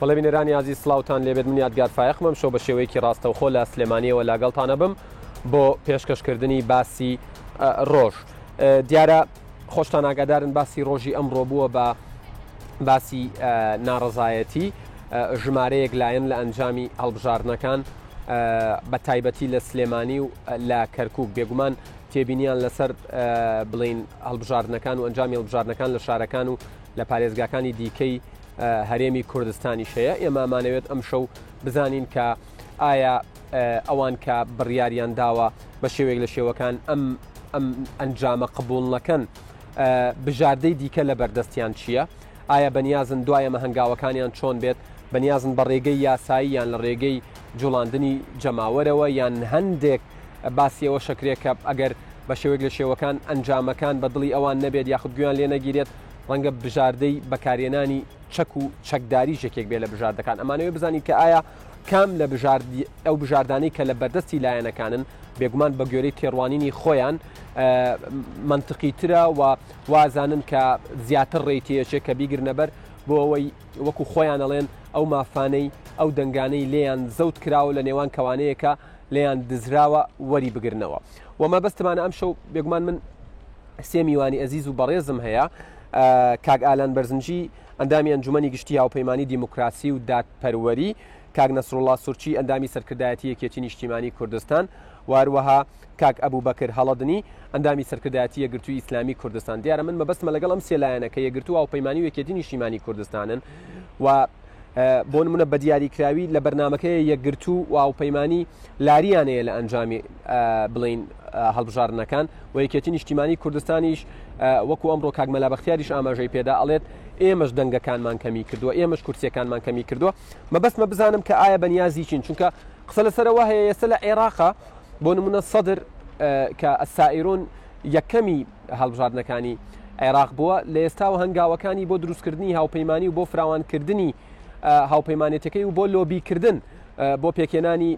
بەڵێ بینەرانی ئازیز سڵاوتان لێبێت من یادگار فایەقم ئەمشەو بە شێوەیەکی ڕاستەوخۆ لە سلێمانیەوە لاگەڵتانە بم بۆ پێشکەشکردنی باسی ڕۆژ دیارە خۆشتان ئاگادارن باسی ڕۆژی ئەمڕۆ بووە بە باسی ناڕەزایەتی ژمارەیەک لایەن لە ئەنجامی هەڵبژاردنەکان بە تایبەتی لە سلێمانی و لە کەرکک بێگومان تێبینیان لەسەر بڵین هەڵبژاردنەکان و ئەنجامی هەڵبژاردنەکان لە شارەکان و لە پارێزگاکانی دیکەی هەرێمی کوردستانیش هەیە ئێمە ئەمانەوێت ئەمشەو بزانین کە ئایا ئەوان کە بڕیاریان داوە بە شێوەیەک لە شێوەکان ئەم ئەم ئەنجامە قبول نەکەن بژاردەی دیکە لە بەردەستیان چییە؟ ئایا بەنیازن دوای ئەمە هەنگاوەکانیان چۆن بێت؟ بەنیازن بە ڕێگەی یاسایی یان لە ڕێگەی جوڵاندنی جەماوەرەوە یان هەندێک باسی ئەوە شەکرێ کە ئەگەر بە شێوەیەک لە شێوەکان ئەنجامەکان بە دڵی ئەوان نەبێت یاخود گویان لێ نەگیرێت ڕەنگە بژاردەی بەکارهێنانی چەک و چەکداریش یەکێک بێت لە بژاردەکان. ئەمانەوێت بزانین کە ئایا کام لە ئەو بژاردانەی کە لە بەردەستی لایەنەکانن، بێگومان بە گوێرەی تێڕوانینی خۆیان مەنتقیترە و وازانن کە زیاتر ڕێی تێیەچێت کە بیگرنەبەر بۆ ئەوەی وەکو خۆیان ئەڵێن ئەو مافانەی ئەو دەنگانەی لێیان زەوت کراوە لە نێوان کەوانەیەکە لێیان دزراوە وەری بگرنەوە. و مەبەستمانە ئەمشەو بێگومان من سێ میوانی ئەزیز و بەڕێزم هەیە کاک ئالان بەرزنجی ئەندامی ئەنجومەنی گشتی هاوپەیمانی دیموکراسی و دادپەروەری کاک نەسروڵڵا سورچی ئەندامی سەرکردایەتی یەکێتی نیشتیمانی کوردستان و هەروەها کاک ئەبوبەکر هەڵەدنی ئەندامی سەرکردایەتی یەکگرتووی ئیسلامی کوردستان دیارە من مەبەستمە لەگەڵ ئەم سێ لایەنە کە یەکگرتوو هاوپەیمانی و یەکێتی نیشتیمانی کوردستانن و بۆ نمونە بە دیاریکراوی لە بەرنمەکەی یەکگرتوو و هاوپەیمانی لاریان هەیە لە ئەنجامی بڵین هەڵبژاردنەکان و یەکێتی نیشتیمانی کوردستانیش وەکو ئەمڕۆ کاک مەلا بەختیاریش ئاماژەی پێدا ئەڵێت ئێمەش دەنگەکانمان کەمی کردووە ئێمەش کورسیەکانمان کەمی کردووە مەبەستمە بزانم کە ئایا بەنیازی چین چونکە قسە لەسەرەوە هەیە ئێستا لە عێراقا بۆ نمونە سەدر کە ئەسائیرون یەکەمی هەڵبژاردنەکانی عێراق بووە لە ئێستاوە هەنگاوەکانی بۆ دروستکردنی هاوپەیمانی و بۆ فراوانکردنی هاوپەیمانێتەکەی و بۆ لۆبیکردن بۆ پێکهێنانی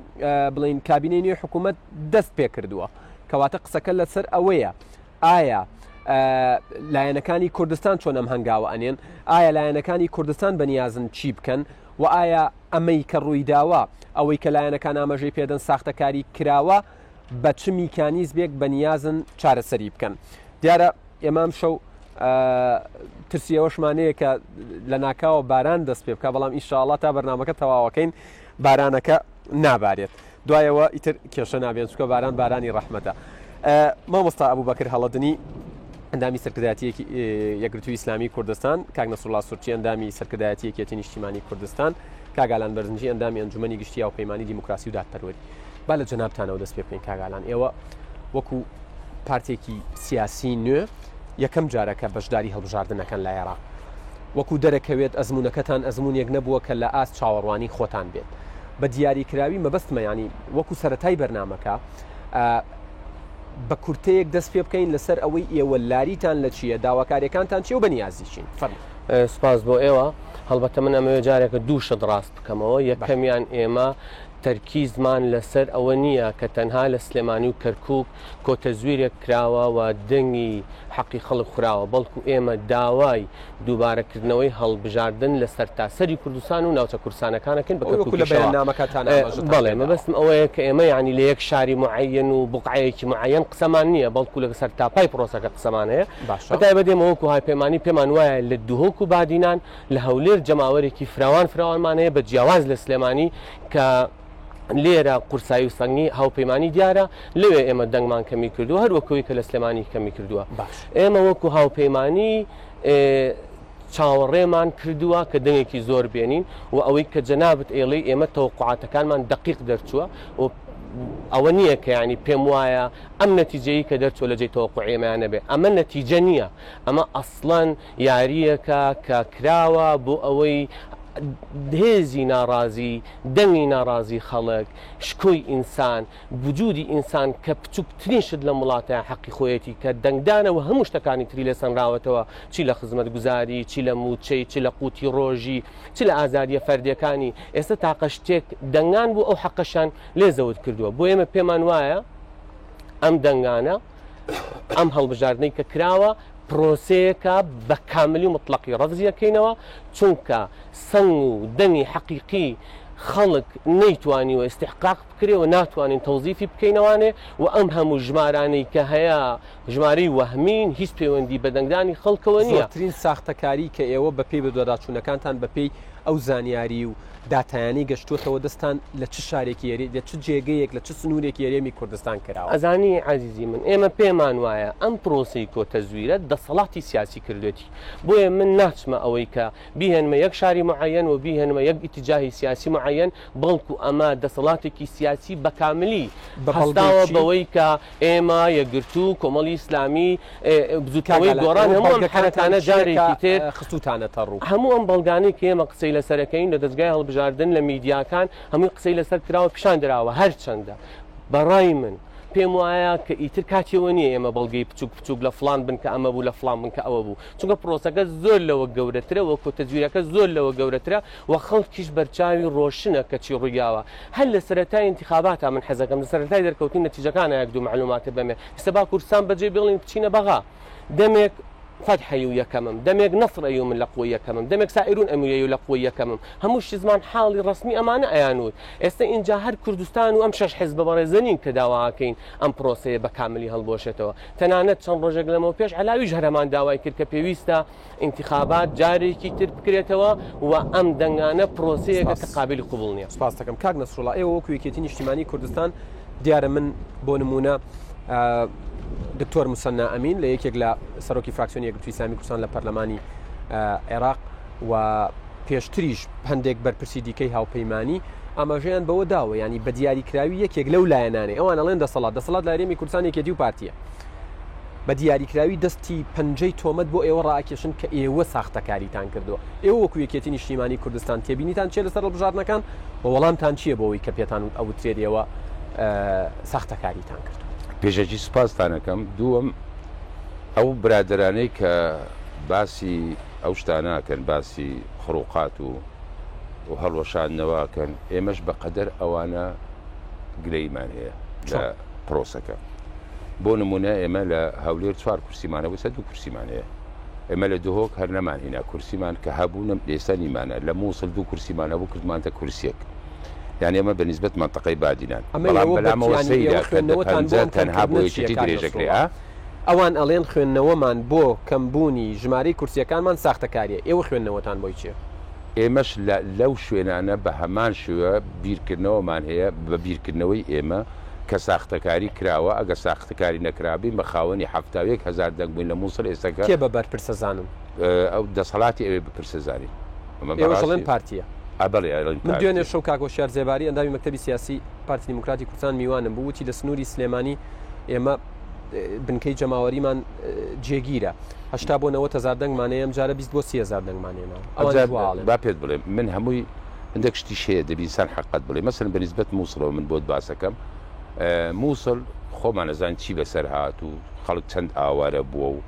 بڵین کابینەی نوێی حکوومەت دەست پێ کردووە کەواتە قسەکە لەسەر ئەوەیە ئایا لایەنەکانی کوردستان چۆن ئەم هەنگاوە ئەنێن ئایا لایەنەکانی کوردستان بەنیازن چی بکەن و ئایا ئەمەی کە ڕوویداوە ئەوەی کە لایەنەکان ئاماژەی پێدەن ساختەکاری کراوە بە چ میکانیزمێک بەنیازن چارەسەری بکەن دیارە ئێمە ئەمشەو ترسی ئەوەشمان هەیە کە لە ناکاوە باران دەست پێ بکە بەڵام ئیشاڵا تا بەرنمەکە تەواوەکەین بارانەکە نابارێت دوایەوە ئیتر کێشە نابێن چکە باران بارانی ڕەحمەتە مامۆستا ئەبوو بەکر هەڵەدنی ئەندامی سەرکردایەتیەکی یەکگرتووی ئیسلامی کوردستان کاک نەسروڵا سورچی ئەندامی سەرکردایەتی یەکێتی نیشتیمانی کوردستان کاک ئالان بەرزنجی ئەندامی ئەنجومەنی گشتی هاوپەیمانی دیموکراسی و دادپەروەری با لە جەنابتانەوە دەست پێ بکەین کاک ئالان ئێوە وەکو پارتێکی سیاسی نوێ یەکەم جارە کە بەشداری هەڵبژاردنەکەن لە عێراق وەکو دەرەکەوێت ئەزموونەکەتان ئەزموونێک نەبووە کە لە ئاست چاوەڕوانی خۆتان بێت بە دیاریکراوی مەبەستمە ینی وەکو سەتای بەرنمەکە بە کورتەیەک دەست پێ بکەین لەسەر ئەوەی ئێوە لاریتان لە چییە داواکاریەکانتان چیە و بەنیازی چین فەرموو. سپاس بۆ ئێوە هەڵبەتە من ئەمەوێ جارێکە دوو شت ڕاست بکەمەوە یەکەمیان ئێمە تەرکیزمان لەسەر ئەوە نییە کە تەنها لە سلێمانی و کەرکوک کۆتەزویرێک کراوە و دەنگی حەقی خەڵک خوراوە، بەڵکو ئێمە داوای دووبارەکردنەوەی هەڵبژاردن لە سەرتاسەری کوردستان و ناوچە کوردستانەکان ئەکەین بە کەرکوکیشەوە. بەڵێ مەبەستم ئەوەیە کە ئێمە یانی لە یەک شاری موعەیەن و بوقعەیەکی موعەیەن قسەمان نییە، بەڵکو لە سەرتاپای پرۆسەکە قسەمان هەیە. بەتایبەت ئێمە وەکو هاوپەیمانی پێمان وایە لە دهۆک و بادینان، لە هەولێر جەماوەرێکی فراوان فراوانمان هەیە بە جیاواز لە سلێمانی کە لێرە قورسایی و سەنگی هاوپەیمانی دیارە لەوێ ئێمە دەنگمان کەمی کردووە هەر وەکەوەی کە لە سلێمانی کەمی کردووە ئێمە وەکو هاوپەیمانی چاوەڕێمان کردووە کە دەنگێکی زۆر بێنین و ئەوەی کە جەنابت ئێڵی ئێمە تەوەقعاتەکانمان دقیق دەرچووە و ئەوە نییە کە ینی پێم وایە ئەم نەتیجەیە کە دەرچوە لە جێی تەوەقع ئێمەیان نەبێ ئەمە نەتیجە نییە ئەمە ئەسڵەن یارییەکە کە کراوە بۆ ئەوەی هێزی ناڕازی، دەنگی ناڕازی خەڵک، شکۆی ئینسان، وجودی ئینسان کە بچووکترین شت لەم وڵاتە حەقی خۆیەتی کە دەنگدانە و هەموو شتەکانی تری لێ سەنراوەتەوە چی لە خزمەتگوزاری، چی لە مووچەی، چ لە قوتی ڕۆژی، چ لە ئازادییە فەردییەکانی، ئێستا تاقە شتێک دەنگان بوو ئەو حەقەشیان لێ زەوت کردووە. بۆ ئێمە پێمان وایە ئەم دەنگانە، ئەم هەڵبژاردنەی کە کراوە، پرۆسەیەکە بە کاملی و متڵەقی ڕەفزی ئەکەینەوە، چونکە سەنگ و دەنگی حەقیقی خەڵک نەیتوانیوە ئیستیحقاق بکرێ و ناتوانین تەوزیفی بکەینەوانێ و ئەم هەموو ژمارانەی کە هەیە ژمارەی وەهمین هیچ پەیوەندی بە دەنگدانی خەڵکەوە نییە. زۆرترین ساختەکاری کە ئێوە بەپێی بەدواداچوونەکانتان بەپێی ئەو زانیاری و داتایانەی گەشتووەتەوە دەستتان لە چ شارێکی هەرێ لە چ جێگەیەک لە چ سنوورێکی هەرێمی کوردستان کراوە؟ ئەزانی عەزیزی من ئێمە پێمان وایە ئەم پرۆسەی کۆتەزویرە دەسەڵاتی سیاسی کردوێتی بۆیە من ناچمە ئەوەی کە بیهێنمە یەک شاری معەیەن و بیهێنمە یەک ئیتجاهی سیاسی معەیەن بەڵکو ئەمە دەسەڵاتێکی سیاسی بە کاملی هەستاوە بەوەی کە ئێمە، یەکگرتوو، کۆمەڵی ئیسلامی، بزوتنەوەی گۆڕان، هەموو ئەم حەرەکانە جارێکی تر خستوتانەتە ڕوو. هەموو ئەم بەڵگانەی کە ئێمە قسەی لەسەر ئەکەین لە دەزگای هەڵبژاردن، لە میدیاکان، هەمووی قسەی لەسەر کراوە، پیشان دراوە. هەرچەندە بە ڕای من پێم وایە کە ئیتر کاتی ئەوە نییە ئێمە بەڵگەی بچووک بچووک لە فڵان بن کە ئەمە بوو، لە فڵان بن کە ئەوە بوو. چونکە پرۆسەکە زۆر لەوە گەورەترە و کۆتەزویرەکە زۆر لەوە گەورەترە و خەڵکیش بەرچاوی ڕۆشنە کە چی ڕوویداوە. هەر لە سەرەتای ئینتیخاباتا من حەزەکەم لە سەرەتای دەرکەوتنی نەتیجەکانا یەک دوو مەعلوماتت بەمێ ئیستا با کوردستان بەجێ بێڵین بچینە بەغا دەمێک فەتح ئەیو یەکەمم دەمێک نەسڕ ئەیو من لە قوەی یەکەمم دەمێک سائیرون ئەمویەیو لە قوەی یەکەمم هەموو شتی زمان حاڵی ڕەسمی ئەمانە ئەیانوت ئێستا ئینجا هەر کوردستان و ئەم شەش حزبە بەڕێزە نین کە داواکەین ئەم پرۆسەیە بە کاملی هەڵبوەشێتەوە تەنانەت چەند ڕۆژێک لەمەو پێش عەلاویش هەر هەمان داوای کرد کە پێویستە ئینتیخابات جارێکی تر بکرێتەوە و ئەم دەنگانە پرۆسەیەکە کە قابیلی قبوڵ نییە. سپاست دەکەم کاک نەسروڵا، ئێوە وەکو یەکێتی نیشتیمانی کوردستان دیارە من بۆ نموونە دکتۆر مسەنا ئەمین لە یەکێک لە سەرۆکی فراکسیۆنی یەکگرتووی ئیسلامی کوردستان لە پەرلەمانی عێراق و پێشتریش هەندێک بەرپرسی دیکەی هاوپەیمانی ئاماژەیان بەوە داوە ینی بە دیاریکراوی یەکێک لەو لایەنانەی ئەوان ئەڵێن دەسەڵات دەسەڵات لە هەرێمی کوردستان یەکێتی و پارتیە بە دیاریکراوی دەستی پەنجەی تۆمەت بۆ ئێوە ڕاکێشن کە ئێوە ساختەکاریتان کردووە. ئێوە وەکو یەکێتی نیشتیمانی کوردستان تێبینیتان چیە لەسەر هەڵبژاردنەکان و وەڵامتان چیە بۆ ئەوەی کە پێتان ئەوترێت ئێوە ساختەکاریتان کردووە؟ پێشەکی سوپاستان ئەکەم. دووەم، ئەو برادەرانەی کە باسی ئەو شتانە ئەکەن، باسی خروقات و هەڵوەشاندنەوە ئەکەن، ئێمەش بەقەدەر ئەوانە گلەییمان هەیە لە پرۆسەکە. بۆ نمونە ئێمە لە هەولێر چوار کورسیمان هەبوو ئێستا دوو کورسیمان هەیە ئێمە لە دهۆک هەر نەمان هینا کورسیمان کە هەبوو نەم ئێستا نیمانە لە مووسڵ دوو کورسیمان هەبوو کردمانتە کورسیەک یان ئێمە بە نیسبەت مەنتەقەی بادینان ئەمە بەڵام ئێوە بەلامەوە بەتیانی سەیرە ئێوە کە دە خوێندنەوەتان بۆ پەنجە ئەم تەنها بۆ کەمکردنە چییە یەکێتی کاک درێژەکرێ نەسروڵا ئا؟ ئەوان ئەڵێن خوێندنەوەمان بۆ کەمبوونی ژمارەی کورسیەکانمان ساختەکاریە ئێوە خوێندنەوەتان بۆی چیە؟ ئێمەش لە لەو شوێنانە بە هەمان شێوە بیرکردنەوەمان هەیە بە بیرکردنەوەی ئێمە کە ساختەکاری کراوە، ئەگەر ساختەکاری نەکرابین بە خاوەنی 71 هەزار دەنگ بووین لە مووسڵ ئێستا کە. کێ بە بەرپرسە زانن؟ ئەو دەسەڵاتی ئەوێ بپرسە زانین. ئەمە ئێوەش ئەڵێن بەڕاستی. پارتییە. ئا بەڵێ ئەڵێین من دوێنێ پارتییە. شەو کاک هۆشیار زێباری ئەندامی مەکتەبی سیاسی پارتی دیموکراتی کوردستان میوانم بوو وتی لە سنووری سلێمانی ئێمە بنکەی جەماوەریمان جێگیرە 80 بۆ 90 هەزار دەنگمان هەیە ئەمجارە 20 بۆ 30 هەزار دەنگمان هێناوە ئەوانیش ئەوجا وا ئەڵێن. با پێت بڵێم من هەمووی هەندێک شتیش هەیە دەبی ئینسان حەقت بڵێ مەسەلەن بە نیسبەت مووسڵەوە من بۆت باسەکەم مووسڵ خۆمان ئەزانین چی بەسەر هات و خەڵک چەند ئاوارە بووە و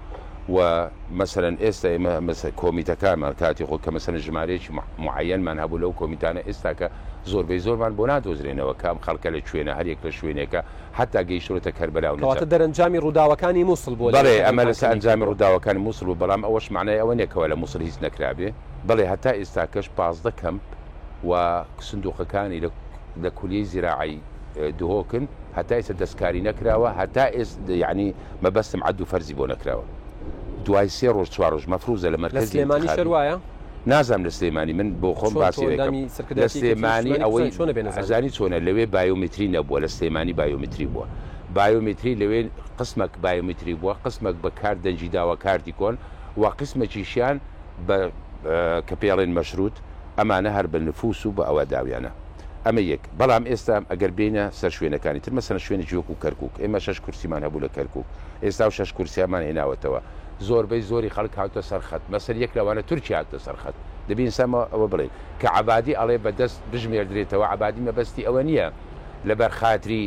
و مەسەلەن ئێستا ئێمە مەسە کۆمیتەکانمان کاتی خۆ کە مەسەلەن ژمارەیەکی معەیەنمان هەبوو لەو کۆمیتانە ئێستاکە زۆربەی زۆرمان بۆ نادۆزرێنەوە کە ئەم خەڵکە لە کوێنە هەر یەک لە شوێنێکە حتا گەیشتوونەتە کەربەلا و کەواتە نەجەف. دەرەنجامی ڕووداوەکانی مووسڵ بووە لەوێ بەڵێ کە ئەمە دەنگتان لەسەر کەمی ئەنجامی کردووە. ڕووداوەکانی مووسڵ بوو بەڵام ئەوەش مەعنای ئەوە نییە کەوا لە مووسڵ هیچ نەکرابێ بەڵێ هەتا ئێستاکەش 15 کەمپ و سندوقەکانی لە لە کولیەی زیراعەی دهۆکن هەتا ئێستا دەستکاری نەکراوە هەتا ئێس یعنی مەبەستم عەد و فەرزی بۆ نەکراوە دوای سێ ڕۆژ چوار ڕۆژ مەفروزە لە لە مەرکەزی سلێمانیش هەر ئینتخابی وایە؟ نازانم لە سلێمانی من بۆ خۆم چۆن تۆ باسی ئەکەم ئەندامی لە سەرکردایەتی یەکێتی سلێمانی نیشتمانی ئەوەی کوردستانی چۆنە بێ نەزانی؟ ئەزانی چۆنە لەوێ بایۆمتری نەبووە لە سلێمانی بایۆمتری بووە بایۆمتری لەوێ قسمەک بایۆمتری بووە قسمەک بە کارت دەنگی داوە کارتی کۆن و قسمەکیشیان بە کە پێڵێن مەشروت ئەمانە هەر بە نفوس و بە ئەوە داویانە ئەمە یەک بەڵام ئێستا ئەگەر بێینە سەر شوێنەکانی تر مەسەلەن شوێنێکی وەکو کەرکوک ئێمە شەش کورسیمان هەبوو لە کەرکوک ئێستا و شەش کورسیامان هێناوەتەوە زۆربەی زۆری خەڵک هاتوە سەر خەت مەسەل یەک لەوانە تورکیا هاتوە سەر خەت دەبی ئینسان ئەوە بڵێ کە عەبادی ئەڵێ بە دەست بژمێردرێتەوە عەبادی مەبەستی ئەوە نییە لەبەر خاتری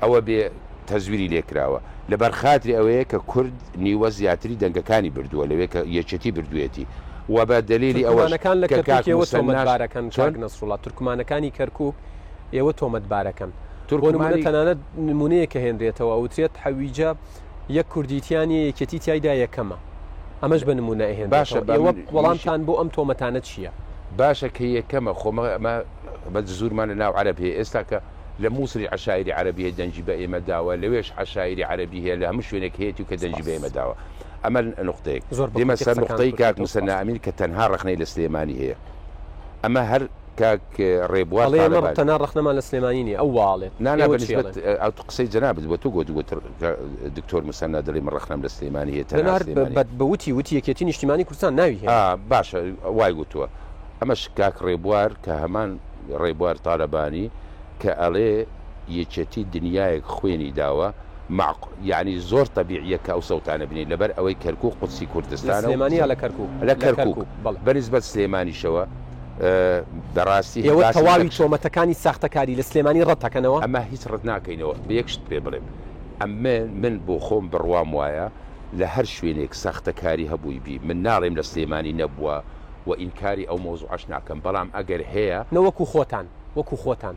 ئەوە بێ تەزویری لێکراوە لەبەر خاتری ئەوەیە کە کورد نیوە زیاتری دەنگەکانی بردووە لەوێ کە یەکێتی بردوویەتی و بە دەلیلی ئەوەش تورکمانەکان لە کە کەرکوک کاک ئێوە موسەنناش تۆمەتبارەکەن چۆن؟ کاک نەسروڵا تورکمانەکانی کەرکوک ئێوە تۆمەتبارەکەن بۆ نمونە تورکمانی تەنانەت نمونەیەک کە هێنرێتەوە ئەوترێت حەویجە یەک کوردی تیا نیە یەکێتی تیایدا یەکەمە. ئەمەش بە نموونە ئەهێنرێتەوە. باشە با ئێوە من وەڵامتان بۆ ئەم تۆمەتانە چییە؟ باشە کە یەکەمە خۆ ئەمە بە زورمان لە ناو عەرەب هەیە ئێستا کە لە موسڵی عەشایری عەرەبی هەیە دەنگی بە ئێمە داوە لەوێش عەشایری عەرەبی هەیە لە هەموو شوێنێک هەیەتی و کە دەنگی بە سپاس. ئێمە داوە ئەمە نوقتەیەک. زۆر بە دێمە کورتی سەر قسەکانت نوقتەی کورت کاک بکەوە موسەننا سپاس. ئەمین کە تەنها ڕەخنەی لە سلێمانی هەیە ئەمە هەر کاک ڕێبوار ئەڵێ ئێمە تالەبانی. تەنها ڕەخنەمان لە سلێمانی نییە ئەو وا ئەڵێت نا نا ئێوە بە چی نیسبەت ئەڵێن؟ ئەو قسەی جەنابت بووە تۆ گۆت گۆت دکتۆر موسەننا دەڵێ من ڕەخنەم لە سلێمانی هەیە تەنها دەنا هەر سلێمانی. بە وتی وتی یەکێتی نیشتیمانی کوردستان ناوی هێنا. ئا باشە وای گوتووە. ئەمەش کاک ڕێبوار کە هەمان ڕێبوار تالەبانی کە ئەڵێ یەکێتی دنیایەک خوێنی داوە مەعق یانی زۆر تەبیعیە کە ئەو سەوتانە بینی لەبەر ئەوەی کەرکوک قودسی لە کوردستانە و سلێمانی یا لە کەرکوک؟ لە لە کەرکوک کەرکوک بەڵێ. بە نیسبەت سلێمانیشەوە بەڕاستی ئێوە باسی تەواوی تەک تۆمەتەکانی ساختەکاری لە سلێمانی ڕەت ئەکەنەوە؟ ئەمە هیچ ڕەت ناکەینەوە بە یەک شت پێ بڵێم ئەمە من بۆ خۆم بڕوام وایە لە هەر شوێنێک ساختەکاری هەبووی بی من ناڵێم لە سلێمانی نەبووە و ئینکاری ئەو مەوزوعەش ناکەم بەڵام ئەگەر هەیە. نە وەکو خۆتان وەکو خۆتان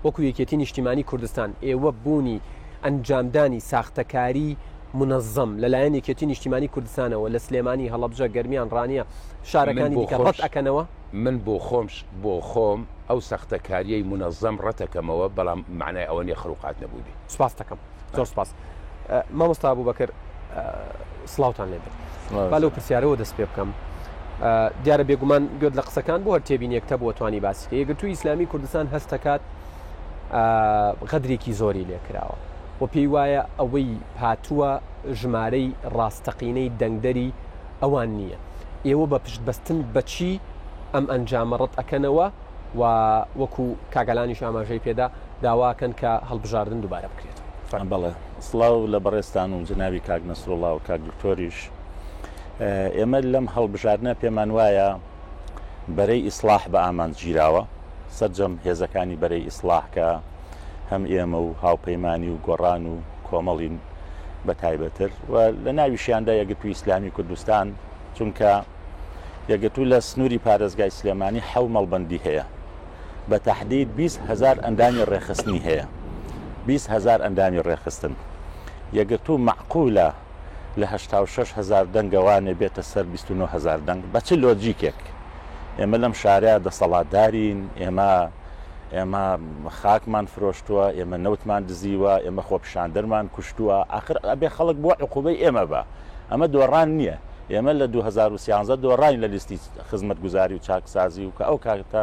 وەکو یەکێتی نیشتیمانی کوردستان ئێوە بوونی ئەنجامدانی ساختەکاری مونەزەم لەلایەن یەکێتی نیشتیمانی کوردستانەوە لە سلێمانی، هەڵەبجە، گەرمیان، ڕانیە، من شارەکانی بۆ دیکە خۆم ڕەت ئەکەنەوە؟ من بۆ خۆم بۆ خۆم ئەو ساختەکاریەی مونەزەم ڕەتەکەمەوە بەڵام مەعنای ئەوە نیە خروقات نەبووبێ. سوپاست دەکەم زۆر سوپاس مامۆستا ئەبوبەکر سڵاوتان لێ بێت با لەو پرسیارەوە دەست پێ بکەم دیارە بێگومان گوێت لە قسەکان بۆ هەر تێبینیەک تەبووە توانی باسی کە یەکگرتووی ئیسلامی کوردستان هەستەکات غەدرێکی زۆری لێکراوە و پێی وایە ئەوەی هاتووە ژمارەی ڕاستەقینەی دەنگدەری ئەوان نییە ئێوە بە پشت بەستن بەچی ئەم ئەنجامە ڕەت ئەکەنەوە و وەکو کاگەلانیش ئاماژەی پێدا داواکەن کە هەڵبژاردن دووبارە بکرێتەوە. فەرموو. بەڵێ سڵاو لە بەڕێزتان و جەنابی کاک نەسروڵا و کاک دکتۆریش. ئێمە لەم هەڵبژاردنە پێمان وایە بەرەی ئیسڵاح بە ئامانج گیراوە، سەرجەم هێزەکانی بەرەی ئیسڵاح کە هەم ئێمە و هاوپەیمانی و گۆڕان و کۆمەڵین بە تایبەتر و لە ناویشیاندا یەکگرتووی ئیسلامی کوردستان، چونکە یەکگرتوو لە سنووری پارێزگای سلێمانی حەو مەڵبەندی هەیە. بە تەحدید 20 هەزار ئەندامی ڕێکخستنی هەیە 20 هەزار ئەندامی ڕێکخستن یەکگرتوو مەعقولە لە 86 هەزار دەنگەوانێ بێتە سەر 29 هەزار دەنگ بە چ لۆجیکێک ئێمە لەم شارە دەسەڵاتدارین ئێمە ئێمە خاکمان فرۆشتووە ئێمە نەوتمان دزیوە ئێمە خۆپیشاندەرمان کوشتووە ئاخر ئەبێ خەڵک بۆ عقوبەی ئێمە بە ئەمە دۆڕان نییە ئێمە لە 2013 دۆڕاین لە لیستی خزمەتگوزاری و چاکسازی و کە ئەو کاتە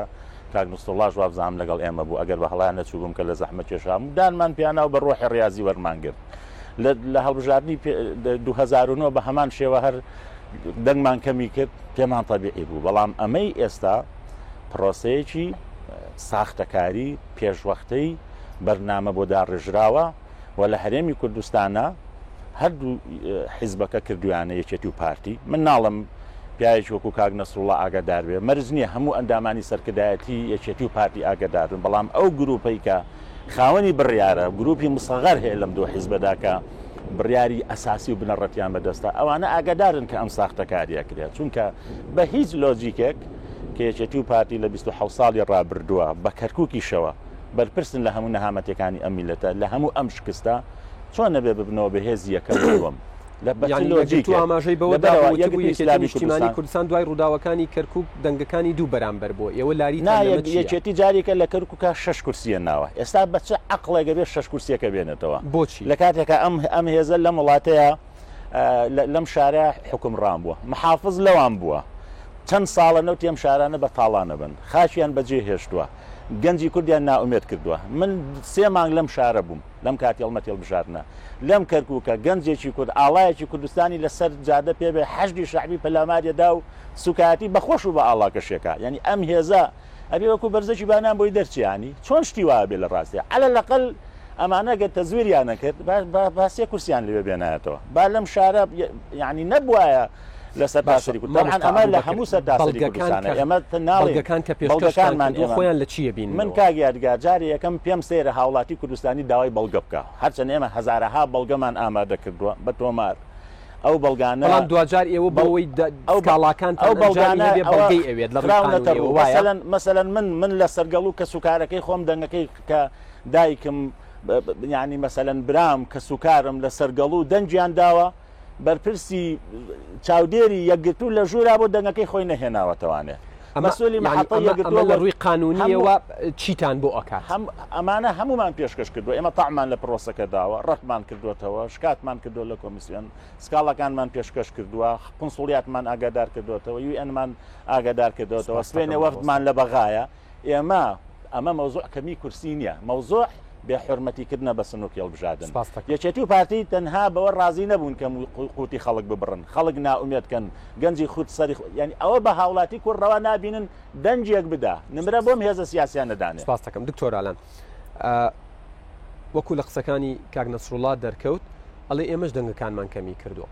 کاک نوسروڵاش وابزانم لەگەڵ ئێمە بوو ئەگەر بە هەڵەیا نەچووبم کە لە زەحمەت کێشام و دانمان پیانا و بە ڕۆحی ڕیازی وەرمان گرت لە هەڵبژاردنی 2009 بە هەمان شێوە هەر دەنگمان کەمی کرد پێمان تەبیعی بوو بەڵام ئەمەی ئێستا پرۆسەیەکی ساختەکاری پێشوەختەی بەرنامە بۆ داڕێژراوە و لە هەرێمی کوردستانا هەردوو حیزبەکە کردویانە یەکێتی و پارتی من ناڵم پیاوێکی وەکو کاک نەسروڵا ئاگادار بێ مەرج نییە هەموو ئەندامانی سەرکردایەتی یەکێتی و پارتی ئاگادار بن بەڵام ئەو گروپەی کە خاوەنی بڕیارە گروپی مسەغەر هەیە لەم دوو حیزبەدا کە بڕیاری ئەساسی و بنەڕەتیان بەدەستە ئەوانە ئاگادارن کە ئەم ساختەکاریە کرێت چونکە بە هیچ لۆجیکێک کە یەکێتی و پارتی لە 27 ساڵی ڕابردووە بە کەرکوکیشەوە بەرپرسن لە هەموو نەهامەتیەکانی ئەم میللەتە، لە هەموو ئەم شکستە، چۆن نەبێ ببنەوە بە هێزی یەکەم و دووەم؟ لە بە چ یانی یەکگرتوو لۆجیکێک؟ ئاماژەی بەوە لەبەرئەوە دابوو وتبوو یەکگرتووی یەکێتی ئیسلامی نیشتیمانی کوردستان. کوردستان دوای ڕووداوەکانی کەرکووک دەنگەکانی دوو بەرامبەر بووە، ئێوە نا لاریتان لەمە چییە؟ یەکێتی جارێکە لە کەرکووکا شەش کورسییە ناوە، ئێستا بە چ عەقڵێک ئەبێ شەش کورسییەکە بێنێتەوە؟ بۆچی؟ لە کاتێکا ئەم ئەم هێزە لەم وڵاتەیا لەم شارە حوکمڕان بووە، محافز لەوان بووە، چەند ساڵە نەوتی ئەم شارانە بە تاڵان ئەبەن، خاکیان بەجێ هێشتووە، گەنجی کوردیان نائومێد کردووە. من سێ مانگ لەم شارە بووم، لەم کاتی هەڵمەتی هەڵبژاردنە، لەم کەرکووکە گەنجێکی کورد ئاڵایەکی کوردستانی لە سەر جادە پێ بێ حەشدی شەعبی پەلاماری دا و سووکایەتی بە خۆش و بە ئاڵاکەشێکا. یانی ئەم هێزە ئەبێ وەکوو بەرزەکی بانان بۆی دەرچێ. یانی چۆن شتی وا ئەبێ لە ڕاستیا؟ عەلەلەقەل ئەمانە گەر تەزویریان نەکرد با با سێ کورسیان لەوێ بێنایەتەوە. با لەم شارە یانی نەبوایە لە باشە سەرتاسەری کورد تەبعەن مامۆستا ئەمە لە ئەبوبەکر هەموو سەرتاسەری بەڵگەکان کوردستانە کە ئێمە ناڵێین بەڵگەکان کە پێشکەشتان بەڵگەکانمان کردووە ئێمە خۆیان لە چی من ئەبیننەوە؟ کاک یادگار جارێ یەکەم پێم سەیرە هاوڵاتی کوردستانی داوای بەڵگە بکا هەرچەند ئێمە هەزارەها بەڵگەمان ئامادە کردووە بە تۆمار ئەو بەڵگانە بەڵام دواجار ئێوە بۆ بەڵ ئەوەی دە- ئەو بە سکاڵاکانتان ئەو ئەنجامی بەڵگانە هەبێ ئەوە بەڵگەی ئەوێت لە ڕووی خراونەتە قانوونیەوە ڕوو وایە؟ مەسەلەن مەسەلەن من من لە سەرگەڵو کەسوکارەکەی خۆم دەنگەکەی کە دایکم یانی مەسەلەن برام کەسوکارم لە سەرگەڵو دەنگیان داوە. بەرپرسی چاودێری یەکگرتوو لە ژوورا بۆ دەنگەکەی خۆی نەهێناوەتەوانێ. مەسئولی مەحەتەی یەکگرتووە لە ڕووی قانونیەوە چیتان بۆ ئەکات؟ ئەمانە هەموومان پێشکەش کردووە، ئێمە تەعمان لە پرۆسەکە داوە، ڕەتمان کردووەتەوە، شکاتمان کردووە لە کۆمیسیۆن، سکاڵاکانمان پێشکەش کردووە، قونسوڵیاتمان ئاگادار کردووەتەوە، یو ئێنمان ئاگادار کردووەتەوە، سپێنێ وەفدمان لە بەغایە. ئێمە ئەمە مەوزوع کەمی کورسی نییە، مەوزوع بێ حورمەتی کردنە بە سنووقی هەڵبژاردن. یەکێتی و پارتی تەنها بەوە ڕازی نەبوون کە قوتی خەڵک ببڕن، خەڵک نائومێد کەن، گەنجی خود سەری یانی ئەوە بە هاوڵاتی کورد ڕەوا نابینن دەنگێک بدا، نمرە بۆم هێزە سیاسیانە دانێ. سپاست دەکەم دکتۆر ئالان. وەکو لە قسەکانی کاک نەسروڵا دەرکەوت ئەڵێ ئێمەش دەنگەکانمان کەمی کردووە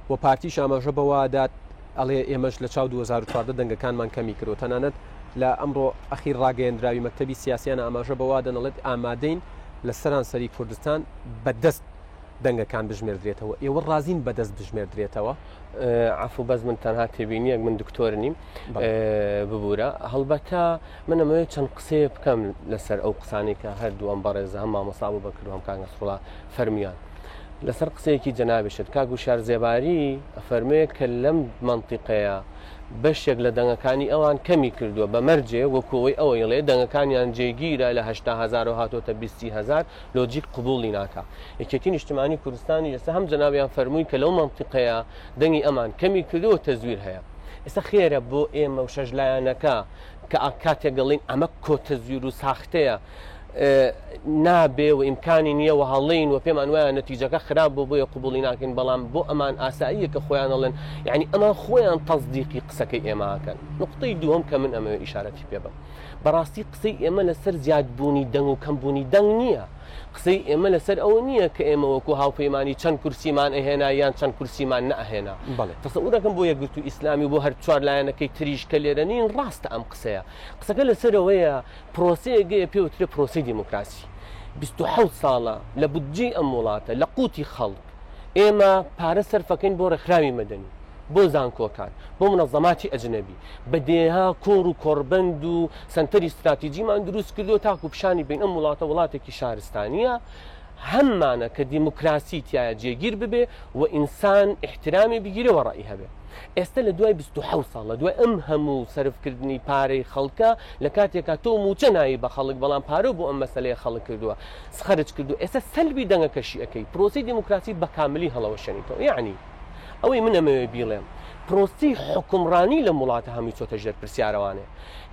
و پارتیش ئاماژە بەوە دات ئەڵێ ئێمەش لە چاو 2014 دەنگەکانمان کەمی کردووە تەنانەت لە ئەمڕۆ ئەخیر ڕاگەیەندراوی مەکتەبی سیاسیانە ئاماژە بەوە دەنەڵێت ئامادەین لە سەرانسەری کوردستان بەدەست دەنگەکان بژمێردرێتەوە ئێوە ڕازین بەدەست بژمێردرێتەوە؟ عەفو بەس من تەنها تێبینیەک من دکتۆر نیم ببوورە هەڵبەتە من ئەمەوێت چەند قسەیە بکەم لەسەر ئەو قسانەی کە هەردوو ئەم بەڕێزە هەم مامۆستا ئەبوبەکر و هەم کاک نەسروڵا فەرمیان لەسەر قسەیەکی جەنابیشت کاک وشار زێباری ئەفەرموێ کە لەم مەنتیقەیە بەشێک لە دەنگەکانی ئەوان کەمی کردووە بە مەرجێ وەکو ئەوەی ئەوەیڵێ دەنگەکانیان جێگیرە لە 80 هەزارەوە هاتۆتە 20 هەزار لۆجیک قبوڵی ناکا یەکێتی نیشتمانی کوردستانی ئێستا هەم جەنابیان فەرمووی کە لەو مەنتیقەیە دەنگی ئەمان کەمی کردووە تەزویر هەیە ئێستا خێرە بۆ ئێمە و شەش لایەنەکە کە کاتێک گەڵین ئەمە کۆتەزویر و ساختەیە نابێ و ئیمکانی نییە و هەڵین و پێمان وایە نەتیجەکە خراپ بۆ بۆیە قوبولی ناکەین بەڵام بۆ ئەمان ئاساییە کە خۆیان ئەڵێن یعنی ئەمان خۆیان تەزدیقی قسەکەی ئێماکەن نقطەی دووەم کە من ئەمەوێ ئیشارەتی پێ بم بەڕاستی قسەی ئێمە لەسەر زیادبوونی دەنگ و کەمبوونی دەنگ نییە قسەی ئێمە لەسەر ئەوە نییە کە ئێمە وەکو هاوپەیمانی چەند کورسیمان ئەهێنا یان چەند کورسیمان نەئەهێنا. تەسەورەکەم بۆ یەکگرتوو ئیسلامی و بۆ هەر چوار لایەنەکەی تریش کە لێرە نین ڕاستە ئەم قسەیە. قسەکە لەسەر ئەوەیە پرۆسەیەک هەیە پێ وترێ پرۆسەی دیموکراسی. 27 ساڵە لە بودجەی ئەم وڵاتە لە قوتی خەڵک ئێمە پارە سەرفەکەین بۆ ڕێکخراوی مەدەنی، بۆ زانکۆکان، بۆ منەزەماتی ئەجنەبی، بە دەیەها کۆڕ و کۆڕبەند و سەنتەری ستراتیجیمان دروست کردووە تاکو پیشانی بەین ئەم وڵاتە وڵاتێکی شارستانییە، هەممانە کە دیموکراسی تیایا جێگیر ببێ و ئینسان ئیحترامی بگیرێ و ڕەئی هەبێ. ئێستە لە دوای 27 ساڵ لە دوای ئەم هەموو سەرفکردنی پارەی خەڵکە لە کاتێکا تۆ مووچە نایی بە خەڵک بەڵام پارە بۆ ئەم مەسەلەیە خەڵک کردووە خەرج کردووە ئێستا سەلبی دەنگەکەشی ئەکەی پرۆسەی دیموکراسی بە کاملی هەڵەوەشێنیتەوە یەعنی ئەوەی من ئەمەوێ بیڵێم پرۆسەی حوکمڕانی لەم وڵاتە هەمووی چۆتە ژێر پرسیارەوانێ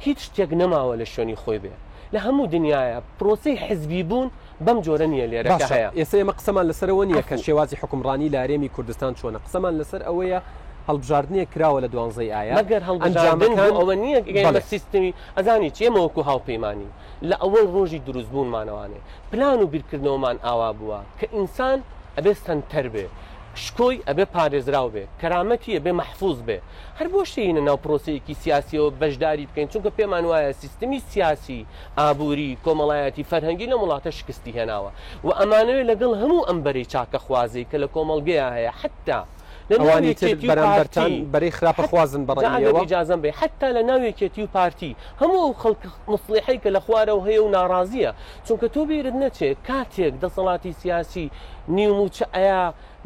هیچ شتێک نەماوە لە شوێنی خۆی بێ لە هەموو دنیاە پرۆسەی حزبی بوون بەم جۆرە نییە لێرە کە باشە هەیە. ئێستا ئێمە قسەمان لەسەر ئەوە نییە کە عەفو. شێوازی حوکمڕانی لە هەرێمی کوردستان چۆنە قسەمان لەسەر ئەوەیە هەڵبژاردنێک کراوە لە دوانزەی ئایار مەگەر هەڵبژاردن بۆ ئەنجامەکان ئەوە نییە کە ئێمە بەڵێ. سیستمی ئەزانی چی ئێمە وەکو هاوپەیمانی لە ئەوەڵ ڕۆژی دروستبوونمانەوانێ پلان و بیرکردنەوەمان ئاوا بووە کە ئینسان ئەبێ سەنتەر بێ، شکۆی ئەبێ پارێزراو بێ، کەرامەتی ئەبێ مەحفوز بێ. هەر بۆش تێینە ناو پرۆسەیەکی سیاسیەوە بەشداری بکەین، چونکە پێمان وایە سیستمی سیاسی، ئابووری، کۆمەڵایەتی، فەرهەنگی لەم وڵاتە شکستی هێناوە و ئەمانەوێ لەگەڵ هەموو ئەم بەرەی چاکەخوازەی کە لە کۆمەڵگەیا هەیە حەتتا لە ناو ئەوانی تر یەکێتی و بەرامبەرتان پارتی بەرەی خراپەخوازن بە جا ڕەئی ئەگەر ئێوە؟ ئیجازەم بەی حەتتا لە ناو یەکێتی و پارتی هەموو ئەو خەڵکە موسڵیحەی کە لە خوارەوە هەیە و ناڕازیە چونکە تۆ بیرت نەچێ کاتێک دەسەڵاتی سیاسی نیو موچە ئەیا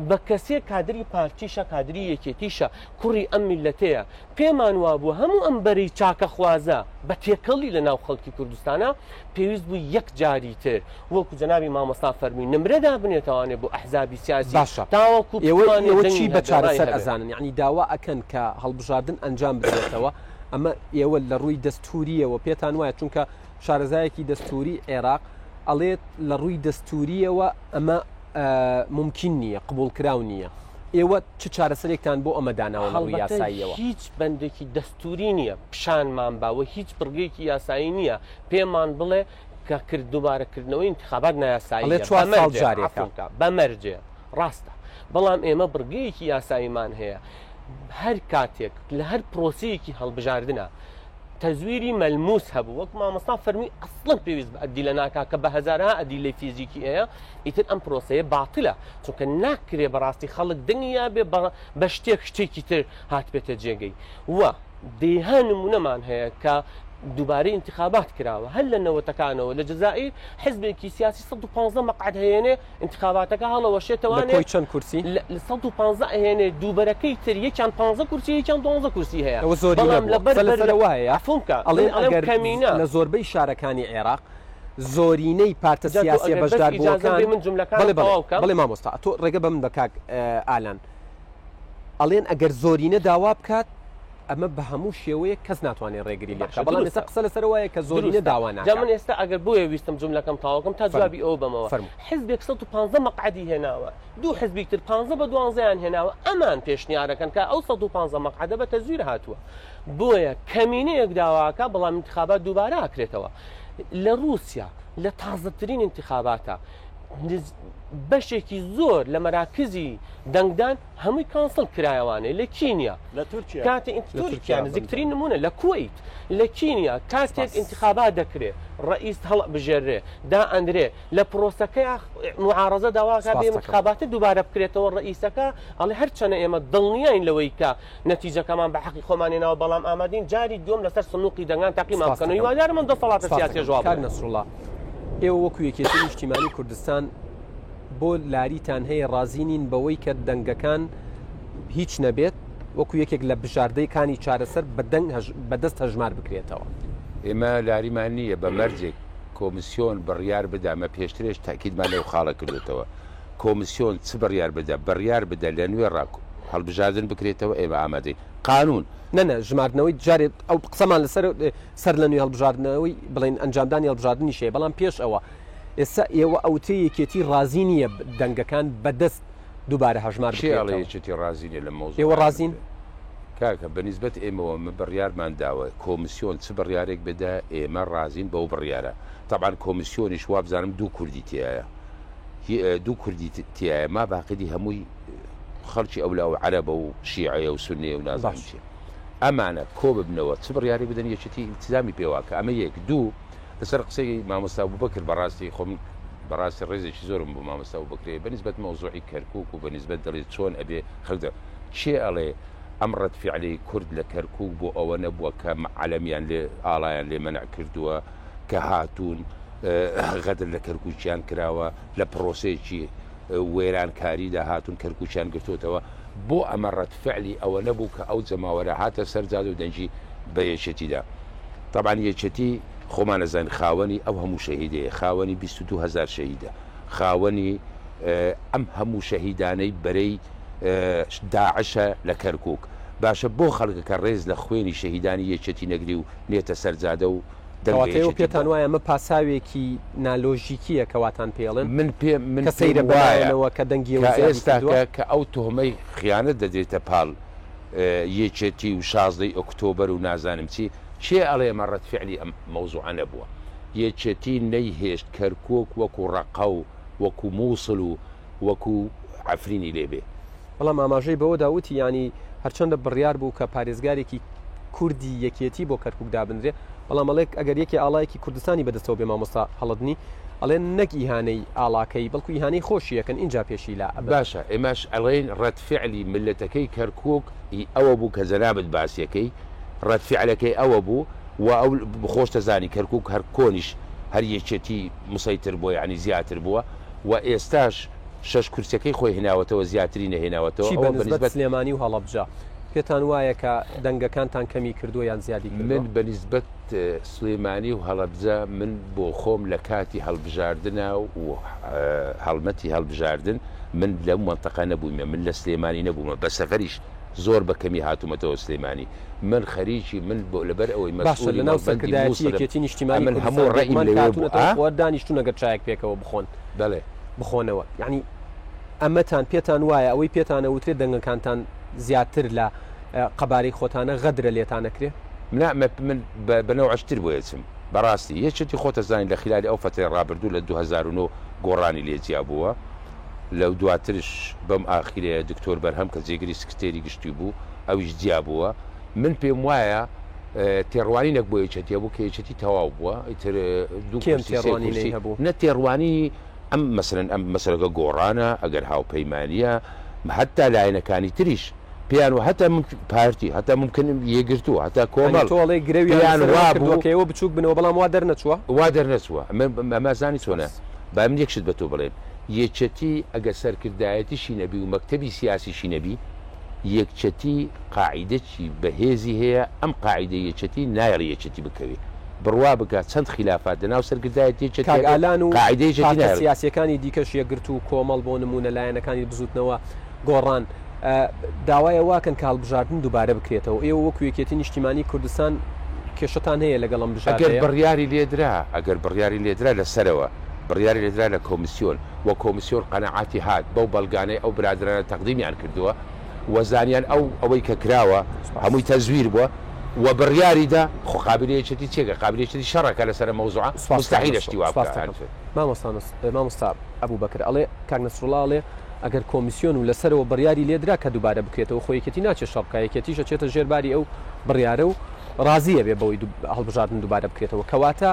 بە کەسێ کادری پارتیشە کادری یەکێتیشە کوڕی ئەم میللەتەیە پێمان وابوو هەموو ئەم بەرەی چاکەخوازە بە تێکەڵی لە ناو خەڵکی کوردستانا پێویست بوو یەک جاری تر وەکو جەنابی مامۆستا فەرمووی نمرە دابنێتەوانێ بۆ ئەحزابی سیاسی باشە تاوەکو ئێوە بتوانێ ئێوە چی دەنگی بە هەبێ ڕای چارەسەر هەبێ. ئەزانن یانی داوا ئەکەن کە هەڵبژاردن ئەنجام بدرێتەوە ئەمە ئێوە لە ڕووی دەستوورییەوە پێتان وایە چونکە شارەزایەکی دەستووری عێراق ئەڵێت لە ڕووی دەستوورییەوە ئەمە مومکین نییە قبوڵکراو نییە ئێوە چ چارەسەرێکتان بۆ ئەمە داناوە لە ڕووی هەڵبەتە یاساییەوە؟ هیچ بەندێکی دەستووری نییە پیشانمان با و هیچ بڕگەیەکی یاسایی نییە پێمان بڵێ کە کرد دووبارە کردنەوەی ئینتخابات ئەڵێ نایاساییە چوار بە ساڵ مەرجێ جارێکە. عەفوم کە بە مەرجێ ڕاستە بەڵام ئێمە بڕگەیەکی یاساییمان هەیە هەر کاتێک لە هەر پرۆسەیەکی هەڵبژاردنە تەزویری مەلموس هەبوو وەک مامۆستا فەرمی ئەسڵەن پێویست بە ئەدیلە ناکا کە بە هەزارەها ئەدیلەی فیزیکی هەیە ئیتر ئەم پرۆسەیە باتلە چونکە ناکرێ بەڕاستی خەڵک دەنگی یابێ بە شتێک شتێکی تر هاتبێتە جێگەی و دەیها نمونەمان هەیە کە دووبارەی ئینتخابات کراوە هەر لە نەوەتەکانەوە لە جەزائیر حزبێکی سیاسی 115 مەقعد هەیەنێ ئینتخاباتەکە هەڵەوەشێتەوانێ لە کۆی چەند کورسی؟ لە 115 ئەهێنێ دووبەرەکەی تر یەکیان 15 کورسی یەکیان 12 کورسی هەیە ئەوە زۆری بەڵام نەبووە لەبەر قسە بەر لەسەر ئەوە هەیە عەفوم کە ئەڵێن من ئەڵێم ئەگەر کەمینە لە زۆربەی شارەکانی عێراق زۆرینەی پارتە جا تۆ سیاسیە ئەگەر بەس ئیجازەم بەشداربووەکان بێ من بەڵێ جوملەکانم بەڵێ تەواو کەم بەڵێ مامۆستا تۆ ڕێگە بە من بە کاک ئالان ئەڵێن ئەگەر زۆرینە داوا بکات ئەمە بە هەموو شێوەیەک کەس ناتوانێت ڕێگری لێ بکات، بەڵام ئێستا قسە لەسەر ئەوەیە کە زۆرینە داوا ناکات. جا من ئێستا ئەگەر بۆیە ویستم جوملەکەم تەواو کەم تا جوابی ئەوە بەمەوە. حزبێک 115 مەقعەدی هێناوە، دوو حزبی تر 15 بە دوانزەیان هێناوە، ئەمان پێشنیارەکەن کە ئەو 115 مەقعەدە بە تەزویر هاتووە. بۆیە کەمینەیەک داواکە بەڵام ئینتخابات دووبارە ئەکرێتەوە. لە ڕووسیا لە تازەترین ئینتخاباتە بەشێکی زۆر لە مەراکزی دەنگدان هەمووی cancel کرایەوانێ لە کینیا لە تورکیا کاتێ تورکیا نزیکترین نمونە لە کوەیت لە کینیا کاتێک ئینتخابات دەکرێ ڕئیس هەڵبژێرێ دا ئەندرێ لە پرۆسەکەی معارەزە داواکە بێ انتخاباتە دووبارە بکرێتەوە ڕئیسەکە ئەڵێ هەرچەنە ئێمە دڵنیاین لەوەی کە نەتیجەکەمان بە حەقی خۆمان هێناوە بەڵام ئامادەین جاری دووەم لەسەر سنوقی دەنگان تاقیمان بکەنەوە هیوادارم ئەم دەسەڵاتە سیاسیەش وا کاک نەسروڵا ئێوە وەکو یەکێتی نیشتیمانی کوردستان بۆ لاریتان هەیە ڕازی نین بەوەی کە دەنگەکان هیچ نەبێت وەکو یەکێک لە بژاردەی کانی چارەسەر بە دەنگ بە دەست هەژمار بکرێتەوە؟ ئێمە لاریمان نییە بە مەرجێک کۆمیسیۆن بڕیار بدا، ئەمە پێشترێش تەئکیدمان لەو خاڵە کردۆتەوە، کۆمیسیۆن چ بڕیار بدا، بڕیار بدا لە نوێ ڕا هەڵبژاردن بکرێتەوە ئێمە ئامادەین. قانوون. نا نا ژماردنەوەی جارێ ئەو قسەمان لەسەر سەر لە نوێ هەڵبژاردنەوەی بڵێن ئەنجامدانی هەڵبژاردنیش هەیە بەڵام پێش ئەوە ئێستا ئێوە ئەوترێ یەکێتی ڕازی نییە دەنگەکان بەدەست دووبارە هەژمار کێ ئەڵێ بکرێتەوە. یەکێتی ڕازی نییە لەم ئێوە مەوزوعە؟ ڕازین؟ کاکە بە نیسبەت ئێمەوە مە بڕیارمان داوە کۆمسیۆن چ بڕیارێک بدا ئێمە ڕازین بەو بڕیارە تەبعەن کۆمسیۆنیش وابزانم دوو کوردی تیایە دوو کوردی تیایە ما باقیدی هەمووی خەڵکی ئەولا و عەرەبە و شیعەیە و سوننەیە و نازانم باش. چیە ئەمانە کۆ ببنەوە چ بڕیارێک بدەن یەکێتی ئیلتزامی پێواکە ئەمە یەک دوو لەسەر قسەی مامۆستا ئەبوبەکر بەڕاستی خۆ من بەڕاستی ڕێزێکی زۆرم بۆ مامۆستا ئەبوبەکر هەیە بەنیسبەت مەوزوعی کەرکوک و بەنیسبەت دەڵێ چۆن ئەبێ خەڵک دە کێ ئەڵێ ئەم ڕەد فیعلەی کورد لە کەرکوک بۆ ئەوە نەبووە کە عەلەمیان لێ ئاڵایان لێ مەنع کردووە کە هاتوون غەدر لە کەرکوکیان کراوە لە پرۆسەیەکی وێرانکاریدا هاتوون کەرکوکیان گرتووەتەوە بۆ ئەمە ڕەد فعلی ئەوە نەبوو کە ئەو جەماوەرە هاتە سەر جادە و دەنگی بە یەکێتی دا. تەبعەن یەکێتی خۆمان ئەزانین خاوەنی ئەو هەموو شەهیدەیە، خاوەنی 22 هەزار شەهیدە، خاوەنی ئەم هەموو شەهیدانەی بەرەی داعشە لە کەرکوک. باشە بۆ خەڵکەکە ڕێز لە خوێنی شەهیدانی یەکێتی نەگری و نێتە سەر جادە و دەنگ بە کەواتە ئێوە یەکێتی پێتان بدا؟ وایە ئەمە پاساوێکی نالۆژیکییە کە واتان پێڵێن؟ من پێ من کە پێم سەیرە وایە بەلایانەوە کە دەنگی کە ئێوە زیادی ئێستا کردووە؟ کە کە ئەو توهمەی خیانەت دەدرێتە پاڵ یەکێتی و شازدەی ئۆکتۆبەر و نازانم چی، کێ ئەڵێ ئەمە ڕەد فعلی ئەم مەوزوعە نەبووە؟ یەکێتی نەیهێشت کەرکوک وەکو ڕەقە و وەکو موسڵ و وەکو عەفرینی لێ بێ. بەڵام ئاماژەی بەوەدا وتی یانی هەرچەندە بڕیار بوو کە پارێزگارێکی کوردی یەکێتی بۆ کەرکوک دابنرێ بەڵام ئەڵێ ئەگەر یەکێ ئاڵایەکی کوردستانی بەدەستەوە بێ مامۆستا هەڵەدنی ئەڵێ نەک ئیهانەی ئاڵاکەی بەڵکو ئیهانەی خۆشی ئەکەن ئینجا پێشی لا ئەبەن. باشە ئێمەش ئەڵێین ڕەد فعلی مللەتەکەی کەرکوک ی ئەوە بوو کە جەنابت باسیەکەی ڕەد فعلەکەی ئەوە بوو و ئەو خۆشتەزانی کەرکوک هەر کۆنیش هەر یەکێتی مسەیتر بووە یانی زیاتر بووە و ئێستاش شەش کورسیەکەی خۆی هێناوەتەوە زیاتری نەهێناوەتەوە چی ئەوە بە نسبەت بەنسبەت. سلێمانی و هەڵەبجە پێتان وایە کە دەنگەکانتان کەمی کردووە یان زیادی من کردووە؟ بەنسبەت سلێمانی و هەڵەبجە من بۆ خۆم لە کاتی هەڵبژاردنا و هەڵمەتی هەڵبژاردن من لەو مەنتەقە نەبوویمە من لە سلێمانی نەبوومە بە سەفەریش زۆر بە کەمی هاتوومەتەوە سلێمانی من خەریکی من بۆ لەبەر ئەوەی باشە مەسئولی لەناو مەڵبەندی سەرکردایەتی مووسڵم یەکێتی نیشتیمانی ئەمن کوردستان هەموو ڕەئیم بێگومان کە لەوێ بوو هاتوونەتەوە ئا خۆ دانیشتوون ئەگەر چایەک پێکەوە بخۆن بەڵێ. بخۆنەوە یانی ئەمەتان پێتان وایە ئەوەی پێتان ئەوترێ دەنگەکانتان زیاتر لە قەبارەی خۆتانە غەدرە لێتان ئەکرێ؟ نا من بە نەوعش تر بۆ ئەچم بەڕاستی یەکێتی خۆتەزانی لە خیلالی ئەو فەترەی ڕابردوو لە 2009 گۆڕانی لێ جیا بووە لەو دواترش بەم ئاخیرەیە دکتۆر بەرهەم کە جێگری سکرتێری گشتی بوو ئەویش جیا بووە من پێم وایە تێڕوانینێک بۆ یەکێتی هەبوو کە یەکێتی تەواو بووە ئیتر دوو کێم کورسی سێ تێڕوانینەی کورسی هەبوو؟ نە تێڕوانینی ئەم مەسەلەن ئەم مەسەلەکە گۆڕانە ئەگەر هاوپەیمانییە هەتا لایەنەکانی تریش. پێیان و هەتا پارتی هەتا ممکن یەکگرتوو هەتا کۆمەڵ تۆ ئەڵێی گرەویان پێیان لەسەر ئەوە وا کردووە بوو کە ئێوە بچووک بنەوە بەڵام وا دەرنەچووە؟ وا دەرنەچووە ئەمە زانی چۆنە با من یەک شت بە تۆ بڵێم یەکێتی ئەگەر سەرکردایەتیشی نەبی و مەکتەبی سیاسیشی نەبی یەکێتی قاعیدەکی بەهێزی هەیە ئەم قاعیدەی یەکێتی نایەڵی یەکێتی بکەوێ بڕوا بکە چەند خیلافات لەناو سەرکردایەتی یەکێتی کاک هەبێ ئالان و قاعیدەی یەکێتی پارتە نایەڵێ. سیاسیەکانی دیکەش یەکگرتوو و کۆمەڵ بۆ نموونە لایەنەکانی بزووتنەوە گۆڕان داوای ئەوە ئەکەن کە هەڵبژاردن دووبارە بکرێتەوە ئێوە وەکو یەکێتی نیشتیمانی کوردستان کێشەتان هەیە لەگەڵ ئەم ئەگەر بژاردەیە؟ بڕیاری لێدرا ئەگەر بڕیاری لێدرا لە سەرەوە بڕیاری لێدرا لە کۆمیسیۆن و کۆمیسیۆن قەناعەتی هات بەو بەڵگانەی ئەو برادەرانە تەقدیمیان کردووە و زانیان ئەو ئەوەی کە کراوە سوپاس. هەمووی تەزویر بووە و بڕیاری دا، خۆ قابیلی یەکێتی چیە قابیلی یەکێتی شەڕەکە لەسەر ئەم مەوزوعە سوپاس کاک موستەحیلە نەسرۆ شتی وا سوپاس بکا دەکەم مامۆستا نەس مامۆستا ئەبوبەکر ئەڵێ کاک نەسروڵا ئەڵێ ئەگەر کۆمیسیۆن و لەسەرەوە بڕیاری لێدرا کە دووبارە بکرێتەوە خۆ یەکێتی ناچێت شەڕ بکا یەکێتیش ئەچێتە ژێر باری ئەو بڕیارە و ڕازی ئەبێ بەوەی هەڵبژاردن دووبارە بکرێتەوە کەواتە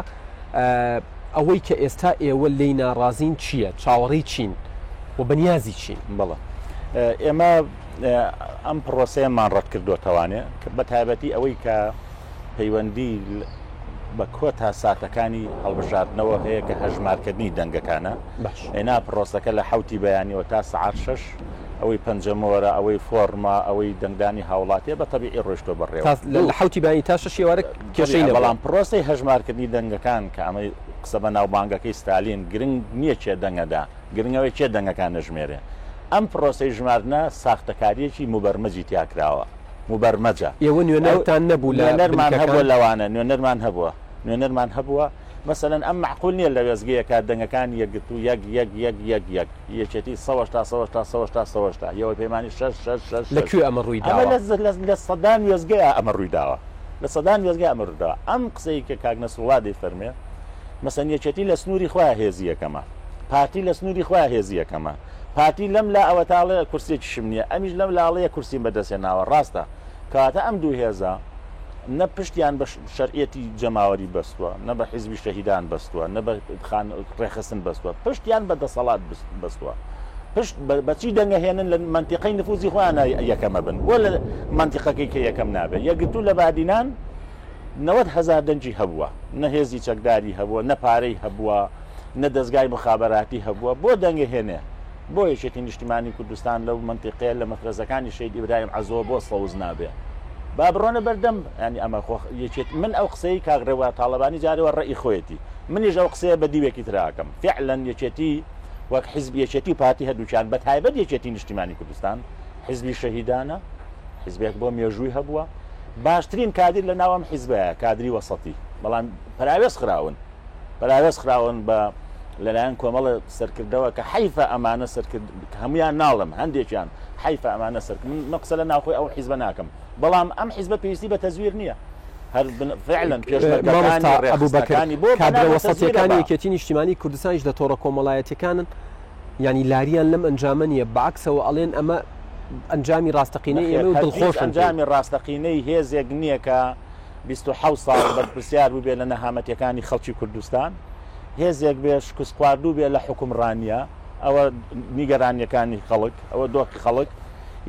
ئەوەی کە ئێستا ئێوە لێی ناڕازین چییە؟ چاوەڕێی چین و بەنیازی چین؟ بەڵێ ئێمە ئەم پرۆسەیەمان ڕەت کردوتەوانێ بە تایبەتی ئەوەی کە پەیوەندی بە کۆتا ساتەکانی هەڵبژاردنەوە هەیە کە هەژمارکردنی دەنگەکانە ئێنا پرۆسەکە لە حوتی بەیانیەوە تا سەعات شەش ئەوەی پەنجەمۆرە ئەوەی فۆرمە ئەوەی دەنگدانی هاوڵاتیە بە تەبیعی ڕۆیشتوە بەڕێوە. لە حەوتی بەیانی تا شەشی ئێوارە کێشەی نەبووە. بەڵام پرۆسەی هەژمارکردنی دەنگەکان کە ئەمەی قسە بەناوبانگەکەی ستالین گرنگ نییە کێ دەنگەدا گرنگ ئەوەیە کێ دەنگەکان ئەژمێرێ ئەم پرۆسەی ژماردنە ساختەکارییەکی موبەرمەجی تیا کراوە موبەرمەجە. ئێوە نوێنەرتان نەبوو لە نوێنەرمان بنکەکان؟ هەبووە لەوانە نوێنەرمان هەبووە نوێنەرمان هەبووە مەسەلەن ئەم مەعقول نییە لە وێستگەیەکا دەنگەکانی یەکگرتوو یەک یەک یەک یەک یەک یەکێتی سەوەشتا سەوەشتا سەوەشتا سەوەشتا یەوە پەیمانی شەش شەش شەش لە شەش کوێ ئەمە ڕووی ئەمە داوە؟ لە لە لە سەدان وێستگەیا ئەمە ڕووی داوە لە سەدان وێستگەیا ئەمە ڕووی داوە ئەم قسەی کە کاک نەسروڵا دەیفەرمێ مەسەن یەکێتی لە سنووری خۆیا هێزی یەکەمە پارتی لە سنووری خۆیا هێزی یەکەمە پارتی لەم لا ئەوەتا ئەڵێ کورسیەکیشم نییە ئەمیش لەم لا ئەڵێ یەک کورسیم بەدەست هێناوە ڕاستە کەواتە ئەم دوو هێزە نە پشتیان بە شەرعیەتی جەماوەری بەستووە، نە بە حیزبی شەهیدان بەستووە، نە بە ڕێکخستن بەستووە، پشتیان بە دەسەڵات بەستووە. پشت بە چی دەنگەهێنن لە مەنتیقەی نفوزی خۆیانە یەکەمە بن، بۆ لە مەنتیقەکەی کە یەکەم نابێت. یەکگرتوو لە بادینان 90 هەزار دەنگی هەبووە، نە هێزی چەکداری هەبووە، نە پارەی هەبووە، نە دەزگای موخابەراتی هەبووە، بۆ دەنگەهێنێ؟ بۆ یەکێتی نیشتیمانی کوردستان لەو مەنتیقەیە لە مەفرەزەکانی شەهید ئیبراهیم عەزۆ بۆ سەوز نابێ؟ با بڕۆنە بەردەم یانی ئەمە خۆ یەکێت من ئەو قسەی کاک ڕێبوار تاڵەبانی جارێ ڕەئی خۆیەتی منیش ئەو قسەیە بە دیوێکی ترا ئەکەم فعلا یەکێتی وەک حیزب یەکێتی و پارتی هەردووکیان بە تایبەت یەکێتی نیشتیمانی کوردستان حیزبی شەهیدانە حیزبێک بۆ مێژووی هەبووە باشترین کادیر لە ناو ئەم حیزبەیە کادری وەسەتی بەڵام پەراوێز خراون پەراوێز خراون بە لەلایەن کۆمەڵە سەرکردەوە کە حەیفە ئەمانە سەرکرد هەمویان ناڵم هەندێکیان حەیفە ئەمانە سەر من قسە لە ناوخۆی ئەو حیزبە ناکەم بەڵام ئەم حیزبە پێویستی بە تەزویر نییە هەر فعلا مامۆستا پێشمەرگەکانی ئەبوبەکر ڕێکخستنەکانی بۆ کادرە بەنا بە تەزویرە وەسەتیەکانی بە یەکێتی نیشتیمانی کوردستانیش لە تۆڕە کۆمەڵایەتیەکانن یانی لاریان لەم ئەنجامە نییە بەعەکسەوە ئەڵێن ئەمە ئەنجامی ڕاستەقینەی نەخێر ئێمە و هەرگیز دڵخۆشن پێی. ئەنجامی ڕاستەقینەی هێزێک نییە کە 27 ساڵ بەرپرسیار بووبێ لە نەهامەتیەکانی خەڵکی کوردستان، هێزێک بێ شکستخواردوو بێ لە حوکمڕانیە، ئەوە نیگەرانیەکانی خەڵک، ئەوە دۆخی خەڵک،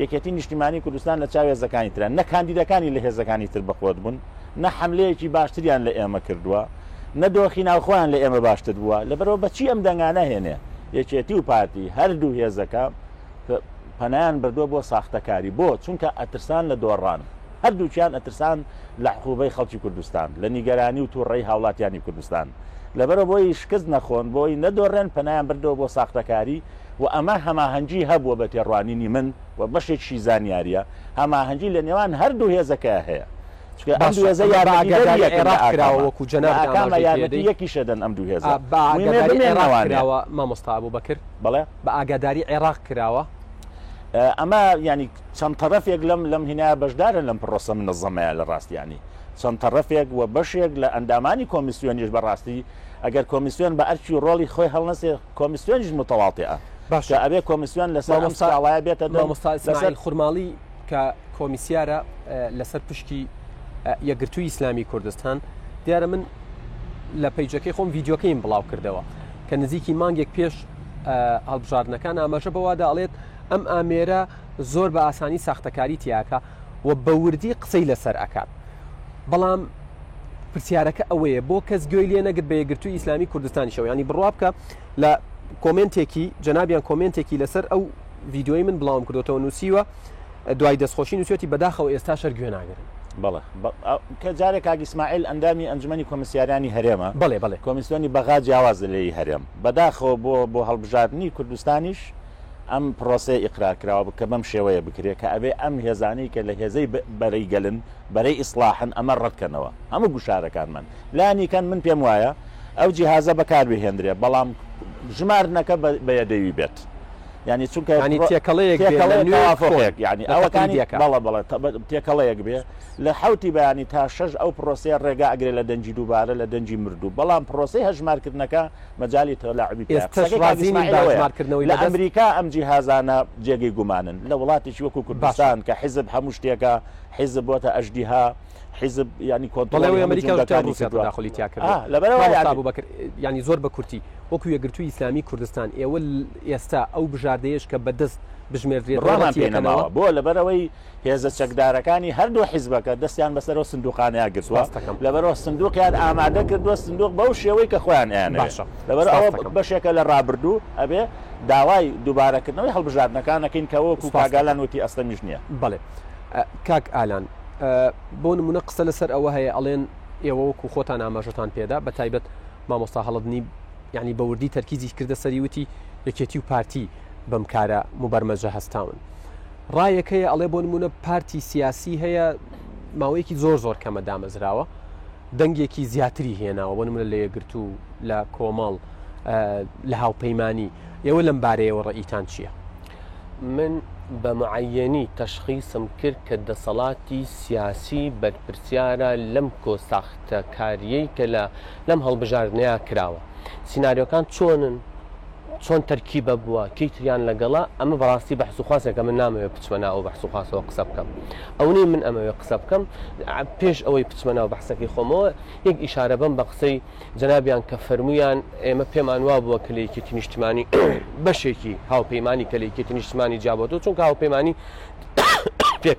یەکێتی نیشتیمانی کوردستان لە چاو هێزەکانی ترە، نە کاندیدەکانی لە هێزەکانی تر بەقوەت بوون، نە حەملەیەکی باشتریان لە ئێمە کردووە، نە دۆخی ناوخۆیان لە ئێمە باشتر بووە، لەبەرئەوە بە چی ئەم دەنگانە هێنێ؟ یەکێتی و پارتی هەردوو هێزەکە پەنایان بردووە بۆ ساختەکاری، بۆ؟ چونکە ئەترسان لە دۆڕان. هەردووکیان ئەترسان لە عقوبەی خەڵکی کوردستان، لە نیگەرانی و توڕەیی هاوڵاتیانی کوردستان. لەبەرئەوە بۆی شکست نەخۆن، بۆی نەدۆڕێن پەنایان بردەوە بۆ ساختەکاری و ئەمە هەماهەنگی هەبووە بە تێڕوانینی من و بەشێکیشی زانیارییە، هەماهەنگی لە نێوان هەردوو هێزەکەیا هەیە. چونکە ئەم دوو باشە هێزە ئەمە بە یارمەتیدەری ئاگاداری یەکن لە عێراق کراوە ئاکاما. وەکو لە جەنابت ئاکاما ئاماژەی پێ یارمەتی دەی؟ یەکیش ئەدەن ئەم دوو هێزە. بە مهمە ئاگاداری عێراق بمێننەوانێ. کراوە مامۆستا ئەبوبەکر؟ بەڵێ؟ بە ئاگاداری عێراق کراوە؟ ئەمە یانی چەند تەڕەفێک لەم لەم هینایە بەشدارن لەم پڕۆسە منەزەمەیە لە ڕاستی یانی چەند تەڕەفێک و بەشێک لە ئەندامانی کۆمیسیۆنیش بە ڕاستی ئەگەر کۆمیسیۆن بە ئەرکی و ڕۆڵی خۆی هەڵنەسێ کۆمیسیۆنیش متەواطئە باشە کە ئەبێ کۆمیسیۆن لەسەر ئەم مامۆستا سکاڵایە بێتە دەنگ مامۆستا لەسەر ئیسماعیل خورماڵی کە کۆمیسیارە لەسەر پشکی یەکگرتووی ئیسلامی کوردستان دیارە من لە پەیجەکەی خۆم ڤیدیۆکەیم بڵاو کردەوە کە نزیکی مانگێک پێش هەڵبژاردنەکان ئاماژە بەوادا ئەڵێت ئەم ئامێرە زۆر بە ئاسانی ساختەکاری تیاکە و بە وردی قسەی لەسەر ئەکات بەڵام پرسیارەکە ئەوەیە بۆ کەس گوێی لێ نەگرت بە یەکگرتووی ئیسلامی کوردستانیشەوە ینی بڕوا بکە لە کۆمنتێکی جەنابیان کۆمنتێکی لەسەر ئەو ڤیدیۆی من بڵاوم کردوتەوە نووسیوە دوای دەستخۆشی نووسێتی بەداخەوە ئێستا شەر گوێ ناگرن. بەڵێ کە جارێک کاک ئیسماعیل ئەندامی ئەنجومەنی کۆمیسیارانی هەرێمە بەڵێ بەڵێ کۆمیسیۆنی بەغا جیاوازە لێی هەرێم بەداخەوە بۆ بۆ هەڵبژاردنی کوردستانیش ئەم پرۆسەیە ئیقرار کراوە کە بەم شێوەیە بکرێت کە ئەبێ ئەم هێزانەی کە لە هێزەی بەرەی گەلن بەرەی ئیسڵاحن ئەمە ڕەتکەنەوە هەموو گوشارەکانمان لانیکەن من پێم وایە ئەو جیهازە بەکاربهێندرێ بەڵام ژماردنەکە بە یەدەوی بێت یعنی چونکە ینی تێکەڵەیەک بێ لە نوێ تەوافقێک یعنی ئەوەکانی بەڵە بەڵە تێکەڵەیەک بێ لە حوتی بەیانی تا شەش ئەو پرۆسەیە ڕێگا ئەگرێ لە دەنگی دووبارە لە دەنگی مردوو بەڵام پرۆسەی هەژمارکردنەکە مەجالی تەلاعوبی پێیە. ئێستەش قسەکەی کاک ڕازی نین ئیسماعیل بە ئەوەیە هەژمارکردنەوەی لە بەدەست؟ ئەمریکا ئەم جیهازانە جێگەی گومانن لە وڵاتێکی وەکو باشە. کوردستان کە حیزب هەموو شتێکە حیزب بۆتە ئەژدیها حیزب یانی بەڵێ کۆنتڕۆڵی ئەوەی هەموو ئەمریکا و جومگەکانی ڕووسیا کردووە تەداخولی تیا کردووە. ئا لەبەرئەوە مامۆستا یانی ئەبوبەکر یانی زۆر بە کورتی وەکو یەکگرتووی ئیسلامی کوردستان ئێوە ئێستا ئەو بژاردەیەش کە بە دەست بژمێردرێتەوە بڕوامان ڕەتی پێی ئەکەنەوە؟ نەماوە بۆ لەبەرئەوەی هێزە چەکدارەکانی هەردوو حیزبەکە دەستیان بەسەر ئەو سندوقانەیا گرتووە، سوپاست دەکەم. لەبەرئەوە سندوقیان ئامادە کردووە، سندوق بەو شێوەی کە خۆیان ئەیانەوێ. باشە. لەبەر سوپاست ئەوە دەکەم. بەشێکە لە ڕابردوو، ئەبێ داوای دووبارەکردنەوەی هەڵبژاردنەکان نەکەین کە وەکو سوپاست کاک ئالان دەکەم. وتی ئەستەمیش نییە. بەڵێ. کاک ئالان، بۆ نموونە قسە لەسەر ئەوە هەیە ئەڵێن ئێوە وەکو خۆتان ئاماژەتان پێدا، بە تایبەت مامۆستا هەڵەدنی یانی بە وردی تەرکیزی کردە سەری وتی یەکێتی و پارتی بەم کارە موبەرمەجە هەستاون. ڕایەک هەیە ئەڵێ بۆ نمونە پارتی سیاسی هەیە ماوەیەکی زۆر زۆر کەمە دامەزراوە دەنگێکی زیاتری هێناوە بۆ نمونە لە یەکگرتوو لە کۆمەڵ لە هاوپەیمانی ئێوە لەم بارەیەوە ڕەئیتان چییە؟ من بە معەیەنی تەشخیسم کرد کە دەسەڵاتی سیاسی بەرپرسیارە لەم کۆ ساختەکارییەی کە لە لەم هەڵبژاردنەیا کراوە. سیناریۆکان چۆنن؟ چۆن تەرکیبە بووە کەی تریان لەگەڵە ئەمە بەڕاستی بەحس و خواسێکە من نامەوێت بچمە ناو ئەو بەحس و خواسەوە قسە بکەم ئەونەی من ئەمەوێ قسە بکەم پێش ئەوەی بچمە ناو بەحسەکەی خۆمەوە یەک ئیشارە بەم بە قسەی جەنابیان کە فەرموویان ئێمە پێمان وا بووە کە لە یەکێتی نیشتمانی بەشێکی هاوپەیمانی کە لە یەکێتی نیشتمانی جیابۆتەوە چونکە هاوپەیمانی پێک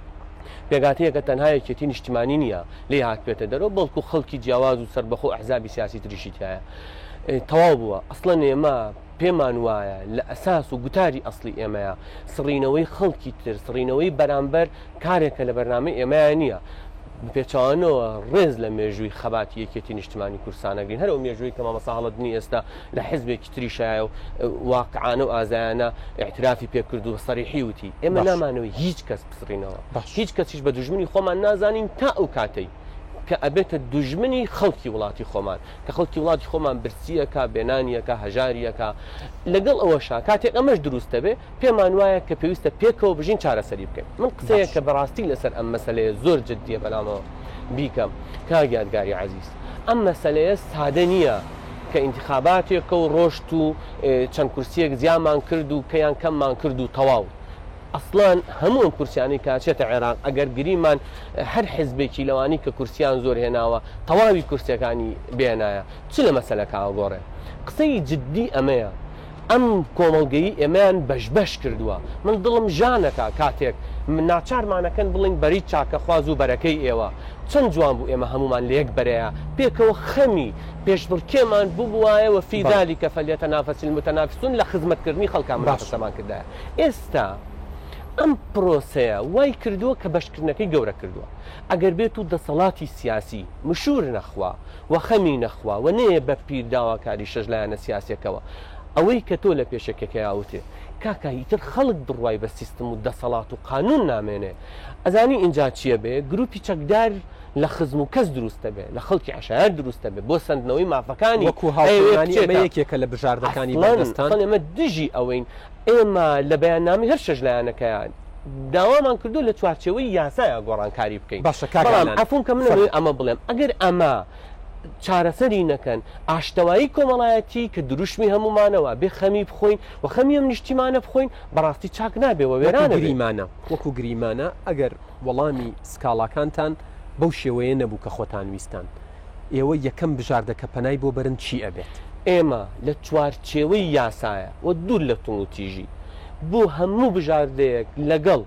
پێکهاتەیەکە تەنها یەکێتی نیشتمانی نییە لێی هاتبێتە دەرەوە بەڵکو خەڵکی جیاواز و سەربەخۆ ئەحزابی سیاسی تریشی تایە تەواو بووە ئەسڵەن ئێمە پێمان وایە لە ئەساس و گوتاری ئەسڵی ئێمەیە سڕینەوەی خەڵکی تر سڕینەوەی بەرامبەر کارێکە لە بەرنامەی ئێمەیان نییە بەپێچەوانەوە ڕێز لە مێژووی خەباتی یەکێتی نیشتمانی کوردستان ئەگرین هەر ئەو مێژووی کە مامۆستا هەڵەدنی ئێستا لە حزبێکی تریشایە و واقعانە و ئازایانە ئیعترافی پێکرد و سەریحی وتی ئێمە نامانەوەی هیچ کەس بسڕینەوە هیچ کەسیش بە دوژمنی خۆمان نازانین تا ئەو کاتەی کە ئەبێتە دوژمنی خەڵکی وڵاتی خۆمان کە خەڵکی وڵاتی خۆمان برسییەکە، بێنانیەکە، هەژاریەکە، لەگەڵ ئەوەشا کاتێک ئەمەش دروست دەبێ پێمان وایە کە پێویستە پێکەوە بژین چارەسەری بکەین. من قسەیەک باش. کە بەڕاستی لەسەر ئەم مەسەلەیە زۆر جدییە بەلامەوە بیکەم کاک یادگاری عەزیز ئەم مەسەلەیە سادە نییە کە ئینتخاباتێکە و ڕۆشت و چەند کورسییەک زیامان کرد و کەیان کەممان کرد و تەواو. ئەسڵەن هەموو ئەم کورسیانەی کە ئەچێتە عێراق ئەگەر گریمان هەر حزبێکی لەوانی کە کورسیان زۆر هێناوە تەواوی کورسیەکانی بێنایە چ لە مەسەلەکە ئەگۆڕێ؟ قسەی جدی ئەمەیە ئەم کۆمەڵگەی ئێمەیان بەش بەش کردووە من دڵم ژانەکا کاتێک ناچارمانەکەن بڵێین بەرەی چاکەخواز و بەرەکەی ئێوە چەند جوان بوو ئێمە هەموومان لە یەک بەرەیا پێکەوە خەمی پێشبڕکێمان ببوایە و فی ذلک فلیتنافس المتنافسون لە خزمەتکردنی خەڵکا منافەسەمان کردایە. ئێستا ئەم پرۆسەیە وای کردووە کە بەشکردنەکەی گەورە کردووە. ئەگەر بێت و دەسەڵاتی سیاسی مشوور نەخوا و خەمی نەخوا و نەیە بە پیر داواکاری شەش لایەنە سیاسیەکەوە، ئەوەی کە تۆ لە پێشەکیەکەیا وتێ کاکە ئیتر خەڵک بڕوای بە سیستم و دەسەڵات و قانوون نامێنێ. ئەزانی ئینجا چیە بێ؟ گروپی چەکدار لە خزم و کەس دروست دەبێ، لە خەڵکی عەشایەر دروست دەبێ بۆ سەندنەوەی مافەکانی وەکوو ئەیەوێ هاوپەیمانی ئەمە بچێتە یەکێکە لە بژاردەکانی ئەسڵەن بەردەستان؟ ئەسڵەن ئێمە دژی ئەوەین ئێمە لە بەیاننامەی هەر شەش لایەنەکەیا داوامان کردووە لە چوارچێوەی یاسایا گۆڕانکاری بکەین. باشە کاک بەڵام ئالان عەفوم کە من ئەمەوێ فەرموو. ئەمە بڵێم ئەگەر ئەمە چارەسەری نەکەن ئاشتەوایی کۆمەڵایەتی کە دروشمی هەموومانە و ئەبێ خەمی بخۆین و خەمی ئەم نیشتیمانە بخۆین بەڕاستی چاک نابێ و وەکو وێران ئەبێ. گریمانە وەکو گریمانە ئەگەر وەڵامی سکاڵاکانتان بەو شێوەیە نەبوو کە خۆتان ویستان ئێوە یەکەم بژاردە کە پەنای بۆ بەرن چی ئەبێت؟ ئێمە لە چوارچێوەی یاسایە و دوور لە توندوتیژی. بۆ هەموو بژاردەیەک لەگەڵ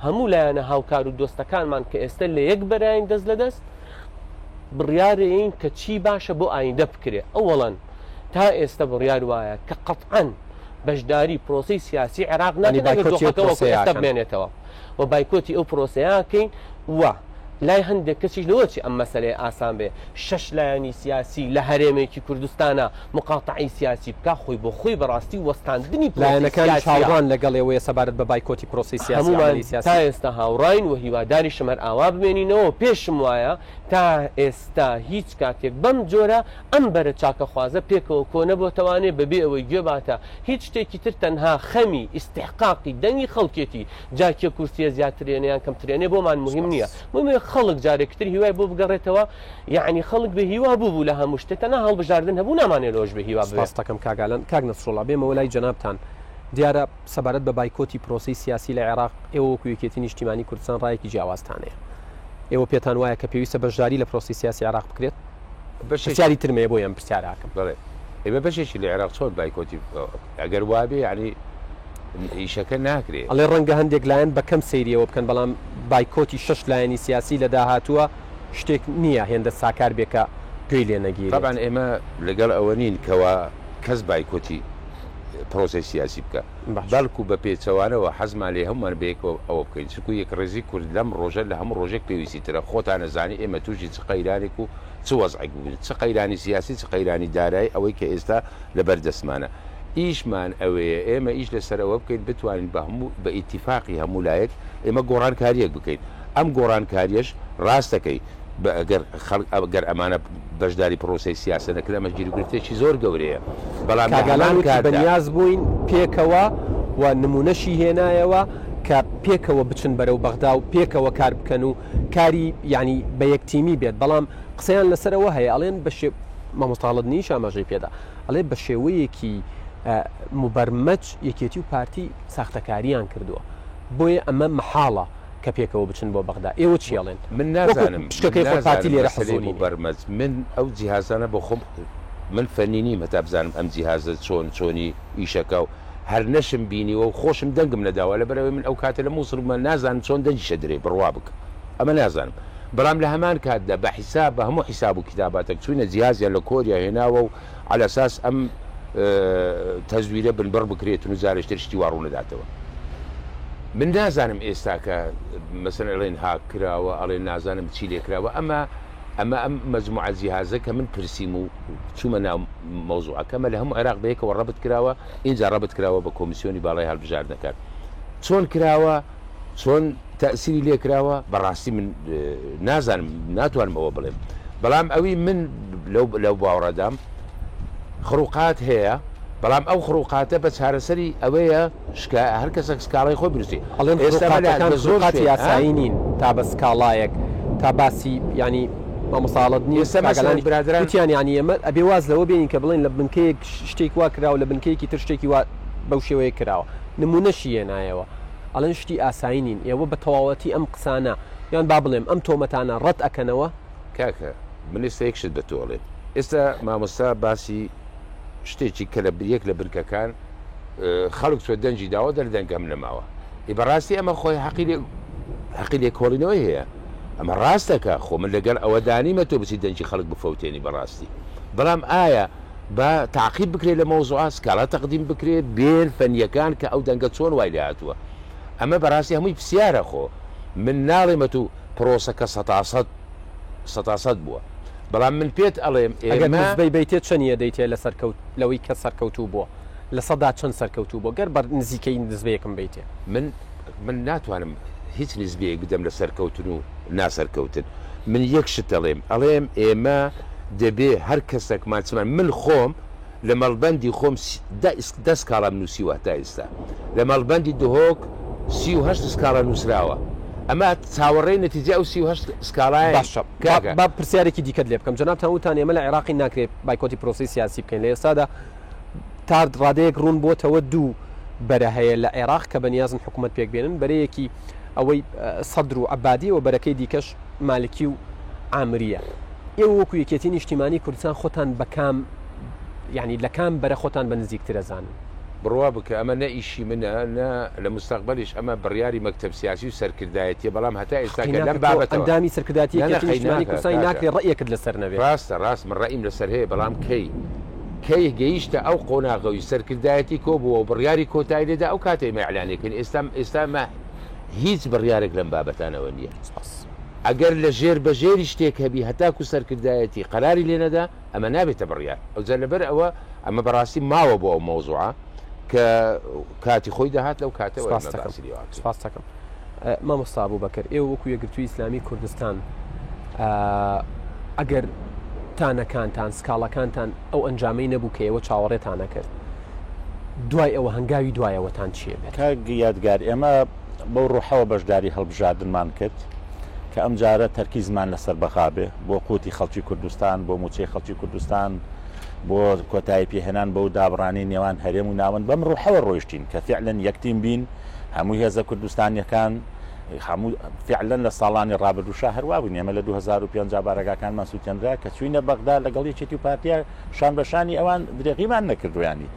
هەموو لایەنە هاوکار و دۆستەکانمان کە ئێستە لە یەک بەرەین دەست لە دەست بڕیارەین کە چی باشە بۆ ئایندە بکرێ. ئەوەڵەن تا ئێستە بڕیار وایە کە قەتعەن بەشداری پرۆسەی سیاسی عێراق یانی ناکەین ئەگەر بایکۆتی ئەو دۆخەکە وەکو پرۆسەیە ئێستە ئەکەن. بمێنێتەوە و بایکۆتی ئەو پرۆسەیە ئەکەین و لای هەندێک کەسیش لەوە چی ئەم مەسەلەیە ئاسان بێ شەش لایەنی سیاسی لە هەرێمێکی کوردستانا مقاتەعەی سیاسی بکا خۆی بۆ خۆی بەڕاستی وەستاندنی پرۆسەی لایەنەکانیش سیاسیە. هاوڕان لەگەڵ ئێوەیە سەبارەت بە بایکۆتی پرۆسەی سیاسی هەموومان عەمەلی تا سیاسی؟ ئێستا هاوڕاین و هیواداریشم هەر ئاوا بمێنینەوە و پێشم وایە تا ئێستا هیچ کاتێک بەم جۆرە ئەم بەرە چاکەخوازە پێکەوە کۆنەبۆتەوانێ بەبێ ئەوەی گوێ باتە هیچ شتێکی تر تەنها خەمی ئیستحقاقی دەنگی خەڵکێتی جا کێ کورسیە زیاترێنێ یان کەمترێنێ بۆمان موهیم نیە سوپاس. موهیم خەڵک جارێکی تر هیوای بۆ بگەڕێتەوە یەعنی خەڵک بێ هیوا بوو بوو لە هەموو شتێ تەنها هەڵبژاردن هەبوو نامانێ لەوەش بێ هیوا ببێ. سوپاست دەکەم کاک ئالان. کاک نەسروڵا بێمەوە لای جەنابتان دیارە سەبارەت بە بایکۆتی پرۆسەی سیاسی لە عێراق ئێوە وەکو یەکێتی نیشتیمانی کوردستان ڕایەکی جیاوازتان هەیە ئێوە پێتان وایە کە پێویستە بەشداری لە پرۆسەی سیاسی عێراق بکرێت؟ بەشێکی پرسیاری ترم هەیە بۆیە ئەم پرسیارە ئەکەم. بەڵێ ئێمە بەشێکی لە عێراق چۆن بایکۆتی ئەگەر وابێ یانی ئیشەکە ناکرێ. ئەڵێ ڕەنگە هەندێک لایەن بە کەم سەیری ئەوە بکەن، بەڵام بایکۆتی شەش لایەنی سیاسی لە داهاتووە شتێک نییە هێندە ساکار بێ کە گوێی لێ نەگیرێت. تەبعەن ئێمە لەگەڵ ئەوە نین کەوا کەس بایکۆتی پرۆسەی سیاسی بکا، باش. بەڵکو بە پێچەوانەوە حەزمان لێیە هەموومان بەیەکەوە ئەوە بکەین، چونکو یەکڕیزی کورد لەم ڕۆژە لە هەموو ڕۆژێک پێویستی ترە، خۆتان ئەزانی ئێمە تووشی چ قەیرانێک و چ وەزعێک بووین، چ قەیرانی سیاسی چ قەیرانی دارایی ئەوەی کە ئێستا لەبەر دەستمانە. ئیشمان ئەوەیە ئێمە ئیش لەسەر ئەوە بکەین بتوانین بە هەموو بە ئیتیفاقی هەموو لایەک ئێمە گۆڕانکارییەک بکەین. ئەم گۆڕانکارییەش ڕاستەکەی بە ئەگەر خەڵک ئەگەر ئەمانە بەشداری پرۆسەی سیاسە نەکرێن ئەمەش گیروگرفتێکی زۆر گەورەیە. بەڵام لە کاک ئالان هەمان وتی کاتدا. بەنیاز بووین پێکەوە و نموونەشی هێنایەوە کە پێکەوە بچن بەرەو بەغدا و پێکەوە کار بکەن و کاری یانی بە یەک تیمی بێت بەڵام قسەیان لەسەر ئەوە هەیە ئەڵێن بە شێ مامۆستا هەڵەدنیش ئاماژەی پێدا ئەڵێ بە شێوەیەکی موبەرمەج یەکێتی و پارتی ساختەکاریان کردووە بۆیە ئەمە مەحاڵە کە پێکەوە بچن بۆ بەغدا ئێوە چی ئەڵێن من وەکو نازانم من پشکەکەی خۆت پارتی نازانم لێرە مەسەلەی حزوری نیە. موبەرمەج من ئەو جیهازانە بۆ خۆم من فەنی نیم هەتا بزانم ئەم جیهازە چۆن چۆنی ئیشەکا و هەر نەشم بینیوە و خۆشم دەنگم نەداوە لەبەرئەوەی من ئەو کاتە لە موسڵ بوومە نازانم چۆن دەنگیشە درێ بڕوا بکە ئەمە نازانم بەڵام لە هەمان کاتدا بە حیساب بە هەموو حیساب و کیتاباتەک چوینە جیهازیان لە کۆریا هێناوە و عەلەساس ئەم تەزویرە بنبڕ بکرێتن و جارێکی تر شتی وا ڕوونەداتەوە. من نازانم ئێستا کە مەسەلەن ئەڵێن هاک کراوە ئەڵێن نازانم چی لێ کراوە ئەمە ئەمە ئەم مەجموعە جیهازە کە من پرسیم و چوومە ناو مەوزوعەکە ئەمە لە هەموو عێراق بەیەکەوە ڕەبت کراوە ئینجا ڕەبت کراوە بە کۆمیسیۆنی باڵای هەڵبژاردنەکان چۆن کراوە چۆن تەئسیری لێ کراوە بەڕاستی من نازانم ناتوانم ئەوە بڵێم بەڵام ئەوی من لەو لەو باوەڕەدام خروقات هەیە بەڵام ئەو خروقاتە بە چارەسەری ئەوەیە شکا هەر کەسێک سکاڵای خۆی بنووسی ئەڵێن ئێستا مەلا خروقاتەکان لە زۆر خروقاتی شوێن ها یاسایی نین تا بە سکاڵایەک تا باسی یانی مامۆستا ئاڵەت نی ئێستا مەسەلەن کاک ئالانی برادەران وتیان یانی ئێمە ئەبێ واز لەوە بێنین کە بڵێن لە بنکەیەک شتێک وا کراوە لە بنکەیەکی تر شتێکی وا بەو شێوەیە کراوە نموونەشی هێنایەوە ئەڵێن شتی ئاسایی نین ئێوە بە تەواوەتی ئەم قسانە یان با بڵێم ئەم تۆمەتانە ڕەت ئەکەنەوە؟ کاکە من ئێستا یەک شت بە تۆ ئەڵێم ئێستا مامۆستا باسی شتێکی کە لە یەک لە بنکەکان خەڵک چوە دەنگی داوە دەر دەنگەم نەماوە ئی بەڕاستی ئەمە خۆی حەقی لێ حەقی لێکۆڵینەوەی هەیە ئەمە ڕاستەکە خۆ من لەگەڵ ئەوە دانیمە تۆ بچی دەنگی خەڵک بفەوتێنی بەڕاستی بەڵام ئایا با تاقیب بکرێت لە مەوزوعە سکاڵا تەقدیم بکرێت بێن فەنیەکان کە ئەو دەنگە چۆن وای لێ هاتووە ئەمە بەڕاستی هەمووی پرسیارە خۆ من ناڵێم ئەتوو پرۆسەکە سەتاسەد سەتاسەد بووە بەڵام من پێت ئەڵێم ئەگەر ئێمە نسبەی بەیتێ چەنی ئەدەیتێ لە سەرکەوت لەوەی کە سەرکەوتوو بووە لە سەدا چەند سەرکەوتوو بووە گەر بە نزیکەی نسبەیەکم بەیتێ؟ من من ناتوانم هیچ نسبەیەک بدەم لە سەرکەوتن و ناسەرکەوتن من یەک شت ئەڵێم ئەڵێم ئێمە دەبێ هەر کەسەکمان چمان من خۆم لە مەڵبەندی خۆم دە سکاڵام نووسیوە هەتا ئێستا لە مەڵبەندی دهۆک 38 سکاڵا نووسراوە ئەمە چاوەڕێی نەتیجە ئەو 38 سکاڵایەن باشە کاکە. با پرسیارێکی دیکەت لێ بکەم جەنابتان وتان ئێمە لە عێراقی ناکرێت بایکۆتی پرۆسەی سیاسی بکەین لە ئێستادا تا ڕادەیەک ڕوون بۆتەوە دوو بەرە هەیە لە عێراق کە بەنیازن حکوومەت پێک بێنن بەرەیەکی ئەوەی سەدر و عەبادی و بەرەکەی دیکەش مالکی و عامریە ئێوە وەکو یەکێتی نیشتیمانی کوردستان خۆتان بە کام یعنی لە کام بەرە خۆتان بە نزیکتر ئەزانن؟ بڕوا بکە ئەمە نە ئیشی منە نە لە موستەقبەلیش ئەمە بڕیاری مەکتەب سیاسی و سەرکردایەتیە بەڵام هەتا ئێستا حەقی کە لەم ناکە تۆ بابەتەوە ئەندامی سەرکردایەتی نا نا یەکێتی قەی نیشتمانی ناکە کوردستانی کاکە ناکرێ ڕەئیەکت لەسەر نەبێ. ڕاستە ڕاست من ڕەئیم لەسەر هەیە بەڵام کەی کەی گەیشتە ئەو قۆناغەوی سەرکردایەتی کۆبووە و بڕیاری کۆتایی لێدا ئەو کاتە ئێمە ئیعلانی کەین ئێستا ئێستا ئەمە هیچ بڕیارێک لەم بابەتانەوە نییە سپاس. ئەگەر لە ژێر بە ژێری شتێک هەبی هەتاکو سەرکردایەتی قەراری لێ نەدا ئەمە نابێتە بڕیار ئەوجا لەبەر ئەوە ئەمە بەڕاستی ماوە بۆ ئەو مەوزوعە کە کاتی خۆی دەهات لەو کاتەوە سپاس ئێمە دەکەم باسی لێوە بکەین. سپاس دەکەم مامۆستا ئەبوبەکر ئێوە وەکو یەکگرتووی ئیسلامی کوردستان ئەگەر تانەکانتان سکاڵەکانتان ئەو ئەنجامەی نەبوو کە ئێوە چاوەڕێتان نەکرد دوای ئەوە هەنگاوی دوایەوەتان چییە بێت؟ کاک یادگار ئێمە بەو ڕۆحەوە بەشداری هەڵبژاردنمان کرد کە ئەم جارە تەرکیزمان لەسەر بەغا بێ بۆ قوتی خەڵکی کوردستان، بۆ مووچەی خەڵکی کوردستان، بۆ کۆتایی پێهێنان بەو دابڕانەی نێوان هەرێم و ناوەند، بەم ڕوحەوە ڕۆیشتین کە فیعلەن یەک تیم بین، هەموو هێزە کوردستانییەکان، هەموو فیعلەن لە ساڵانی ڕابردووشا هەر وا بووین، ئێمە لە 2005 بارەگاکانمان سووتێنرا، کە چووینە بەغدا لەگەڵ یەکێتی و پارتیا شان بە شانی ئەوان درێغیمان نەکردووە یانی،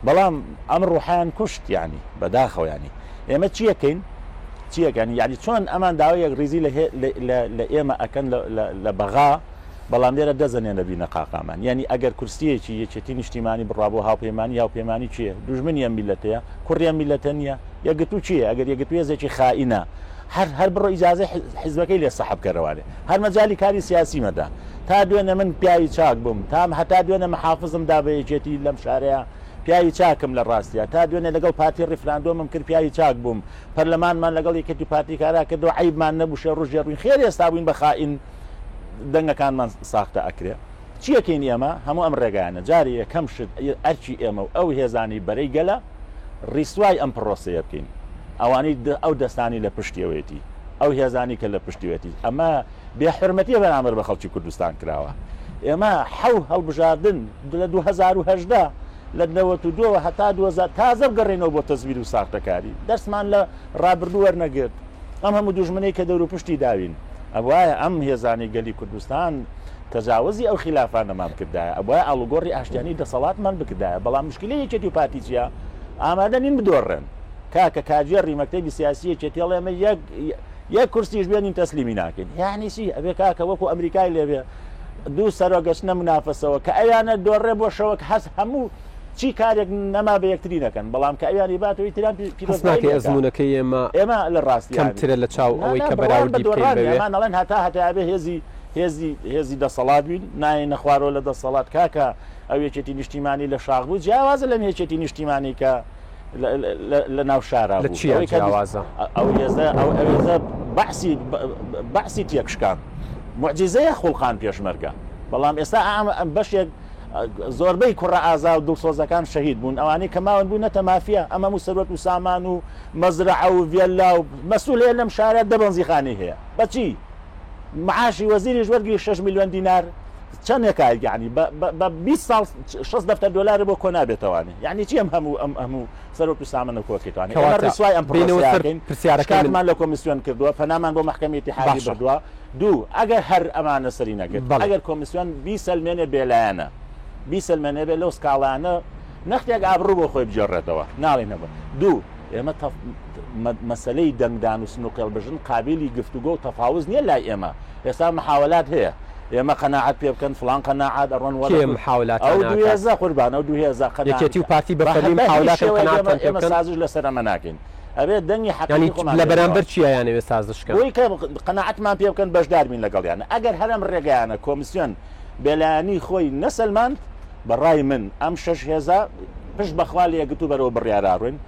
بەڵام ئەم ڕوحەیان کوشت یانی، بەداخەوە یانی. ئێمە چی ئەکەین؟ چی ئەکەن؟ یانی چۆن ئەمان داوای یەکڕیزی لە لە لە ئێمە ئەکەن لە لە لە بەغا، بەڵام لێرە دەزەنێنە بینە قاقامان. یانی ئەگەر کورسییەکی یەکێتی نیشتیمانی بڕا بۆ هاوپەیمانی، هاوپەیمانی کێیە؟ دوژمنی ئەم میللەتەیە؟ کوڕی ئەم میللەتە نییە؟ یەکگرتوو کێیە؟ ئەگەر یەکگرتوو هێزێکی خائینە، هەر هەر بڕۆ ئیجازەی حیزبەکەی لێ سەحب کەرەوانێ. هەر مەجالی کاری سیاسی مەدە. تا دوێنێ من پیاوی چاک بووم، تا هەتا دوێنێ محافزم دا بە یەکێتی لەم شارەیا، پیاوی چاکم لە ڕاستیا تا دوێنێ لەگەڵ پارتی ڕیفراندۆمم کرد پیاوی چاک بووم پەرلەمانمان لەگەڵ یەکێتی و پارتی کارا کردەوە عەیبمان نەبوو شێ ڕوو ژێر بووین خێر ئێستا بووین بە خائین دەنگەکانمان ساختە ئەکرێ چیەکەین ئێمە هەموو ئەم ڕێگایانە جارێ یەکەم شت ئەرکی ئێمە و ئەو هێزانی بەرەی گەلە ڕیسوای ئەم پرۆسەیە بکەین ئەوانەی ئەو دەستانی لە پشتیەوەیەتی ئەو هێزانی کە لە پشتیوەتی ئەمە بێ حورمەتیە بەرامبەر بە خەڵکی کوردستان کراوە. ئێمە حەو هەڵبژاردن لە 2018 لە 92 وە هەتا 2000 تازە بگەڕێینەوە بۆ تەزویر و ساختەکاری. دەرسمان لە ڕابردوو وەرنەگرت. ئەم هەموو دوژمنەی کە دەوروپشتی داوین. ئەبوایە ئەم هێزانەی گەلی کوردستان تەجاوزی ئەو خیلافانەمان بکردایە. ئەبوایە ئاڵوگۆڕی ئاشتیانەی دەسەڵاتمان بکردایە. بەڵام مشکیلەی یەکێتی و پارتی چیە؟ ئامادە نین بدۆڕێن. کاکە کارگێڕی مەکتەبی سیاسی یەکێتی ئەڵێ ئێمە یەک یەک کورسیش بێنین تەسلیمی ناکەین یانی چی ئەبێ کاکە وەکو ئەمریکای لێبێ دوو سەرۆک گەشتنە منافەسەوە کە ئەویانە دۆڕێ بۆ شەوەک هەست هەموو چی کارێک نەما بە یەکتری نەکەن بەڵام کە ئەویانی باتەوەی تران هەست ناکەی ئەزموونەکەی ئێمە ئێمە لە ڕاستی کەمترە لە چاو ئەوەی کە بەراوردی بکەین بەوێ ئەمان ئەڵێن هەتا هەتایە هێزی هێزی هێزی دەسەڵات بین نایەنە خوارەوە لە دەسەڵات کاکە ئەو یەکێتی نیشتیمانی لە شاخ بوو جیاوازە لەم یەکێتی نیشتیمانی کە لە ناو شارا لە چیا جیاوازە؟ ئەو هێزە ئەو هێزە بەعسی بەعسی تێکشکاند موعجیزەیە خوڵقان پێشمەرگە بەڵام ئێستا ئەم بەشێک زۆربەی کوڕە ئازا و دڵسۆزەکان شەهید بوون ئەوانەی کە ماون بوونەتە مافیا ئەم هەموو سەروەت و سامان و مەزرەعە و ڤێللا و مەسول هەیە لەم شارە دە بەنزیخانەی هەیە بەچی معاشی وەزیریش وەرگری 6 میلیۆن دینار چەندێکە یعنی بە 20 ساڵ 60 دەفتەر دۆلار بۆ کۆ نابێتەوانێ یعنی چی ئەم هەموو ئەم هەموو سەرۆک و سامانە کۆکەیتوانێ ئێمە ڕیسوای ئەم بینەوە سەر پرۆسەیەکەین پرسیارەکەی من شکاتمان لە کۆمیسیۆن کردووە پەنامان بۆ مەحکەمەی ئیتیحادی باشە بردووە دوو ئەگەر هەر ئەمانە سەری نەگرت بەڵێ ئەگەر کۆمیسیۆن بیسەلمێنێ بێلایەنە بیسەلمێنێ بێ لەو سکاڵانە نەختێک ئابڕوو بۆ خۆی بگێڕێتەوە ناڵێین هەبوو دوو ئێمە مەسەلەی دەنگدان و سنووق هێڵبژن قابیلی گفتوگۆ و تەفاوز نییە لای ئێمە ئێستا محاوەلات هەیە ئێمە قەناعەت پێ بکەن فڵان قەناعەت ئەڕۆن کێ وەرە محاولاتان ئەو دوو ئاکات؟ هێزە قوربان ئەو دوو هێزە قەناعەت یەکێتی و پارتی بە بە فەرمی هیچ محاولاتن شێوەیەک ئێمە قەناعەتان پێ ئێمە بکەن؟ سازش لەسەر ئەمە ناکەین ئەبێت دەنگی یانی حەقیقی خۆمان لە بێنینەوە بەرامبەر چیا یانەوێ سازش کەن؟ بۆی کە قەناعەتمان پێ بکەن بەشدار بین لەگەڵیان ئەگەر هەر ئەم ڕێگایانە کۆمیسیۆن بێلایەنی خۆی نەسەلماند بە ڕای من ئەم شەش هێزە پشت بە خوا لە یەکگرتوو بەرەوە بڕیارا ڕۆین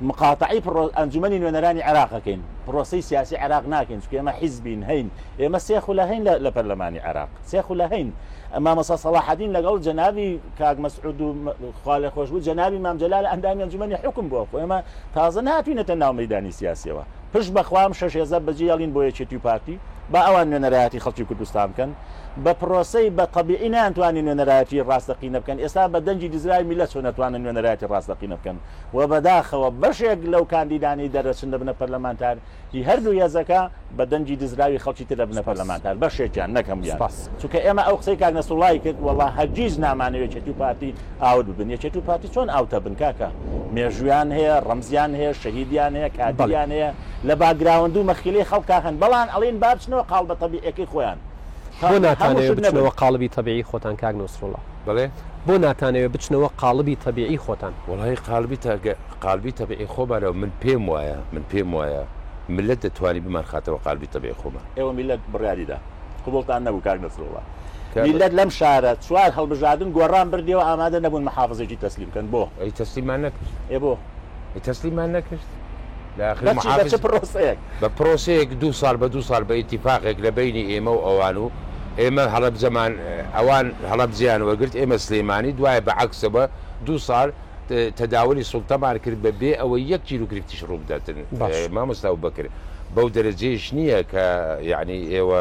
مقاتەعەی پڕۆ ئەنجومەنی نوێنەرانی عێراق ئەکەین پڕۆسەی سیاسی عێراق ناکەین چونکە ئێمە حیزبین هەین ئێمە سێ خولە هەین لە لە پەرلەمانی عێراق سێ خولە هەین مامۆستا سەڵاحەدین لەگەڵ جەنابی کاک مەسعود و خوا لێخۆشبوو جەنابی مام جەلال ئەندامی ئەنجومەنی حوکم بووە خۆ ئێمە تازە نەهاتوینەتە ناو مەیدانی سیاسیەوە. پشت بەخوا ئەم شەش هێزە بەجێیەڵین بۆ یەکێتی و پارتی با ئەوان نوێنەرایەتی خەڵکی کوردستان بکەن بە پرۆسەی بە تەبیعی نەیانتوانی نوێنەرایەتی ڕاستەقینە بکەن ئێستا بە دەنگی دزراوی میللەت چۆن ئەتوانن نوێنەرایەتی ڕاستەقینە بکەن و بەداخەوە بەشێک لەو کاندیدانەی دەرەچن دەبنە پەرلەمانتار هی هەردوو هێزەکە بە دەنگی دزراوی خەڵکی تر دەبنە پەرلەمانتار بەشێکیان نەک هەموویان سپاس. چونکە ئێمە ئەو قسەی کاک نەسروڵای کرد وەڵا هەرگیز نامانەوێ یەکێتی و پارتی ئاوت ببن یەکێتی و پارتی چۆن ئاوتە بن کاکە مێژوویان هەیە ڕەمزیان هەیە شەهیدیان هەیە بەڵێ. کادریان هەیە لە باکگراوەندو مەخیلەی خەڵکا هەن بەڵام ئەڵێن با بچنەوە قاڵبە تەبیعیەکەی خۆیان بۆ هەموو ناتانەوێ شت نەبن. بچنەوە قاڵبی تەبیعی خۆتان کاک نەسروڵا؟ بەڵێ؟ بۆ ناتانەوێ بچنەوە قاڵبی تەبیعی خۆتان؟ وەڵایی قالبی تاکە قالبی تەبیعی خۆمانەوە من پێم وایە من پێم وایە ملت دەتوانی بمانخاتەوە قالبی تەبیعی خۆمان. ئێوە میللەت بڕیاری دا قبوڵتان نەبوو کاک نەسروڵا میللەت لەم شارە چوار هەڵبژاردن گۆڕان بردیەوە ئامادە نەبوون محافزێکی تەسلیم کەن بۆ؟ ئەی تەسلیمان نەکرد. ئێ بۆ؟ ئەی تەسلیمان نەکرد لە ئاخر بە چی بە چ محافز پرۆسەیەک؟ بە پرۆسەیەک دوو ساڵ بە دوو ساڵ بە ئیتیفاقێک لە بەینی ئێمە و ئەوان و ئێمە هەڵەبجەمان ئەوان هەڵەبجەیان وەرگرت ئێمە سلێمانی دوایە بە عەکسەوە دوو ساڵ تەداولی سوڵتەمان کرد بە بێ ئەوەی یەک گیروگرفتیش ڕوو بداتن باش. مامۆستا ئەبوبەکر بەو دەرەجەیش نییە کە یەعنی ئێوە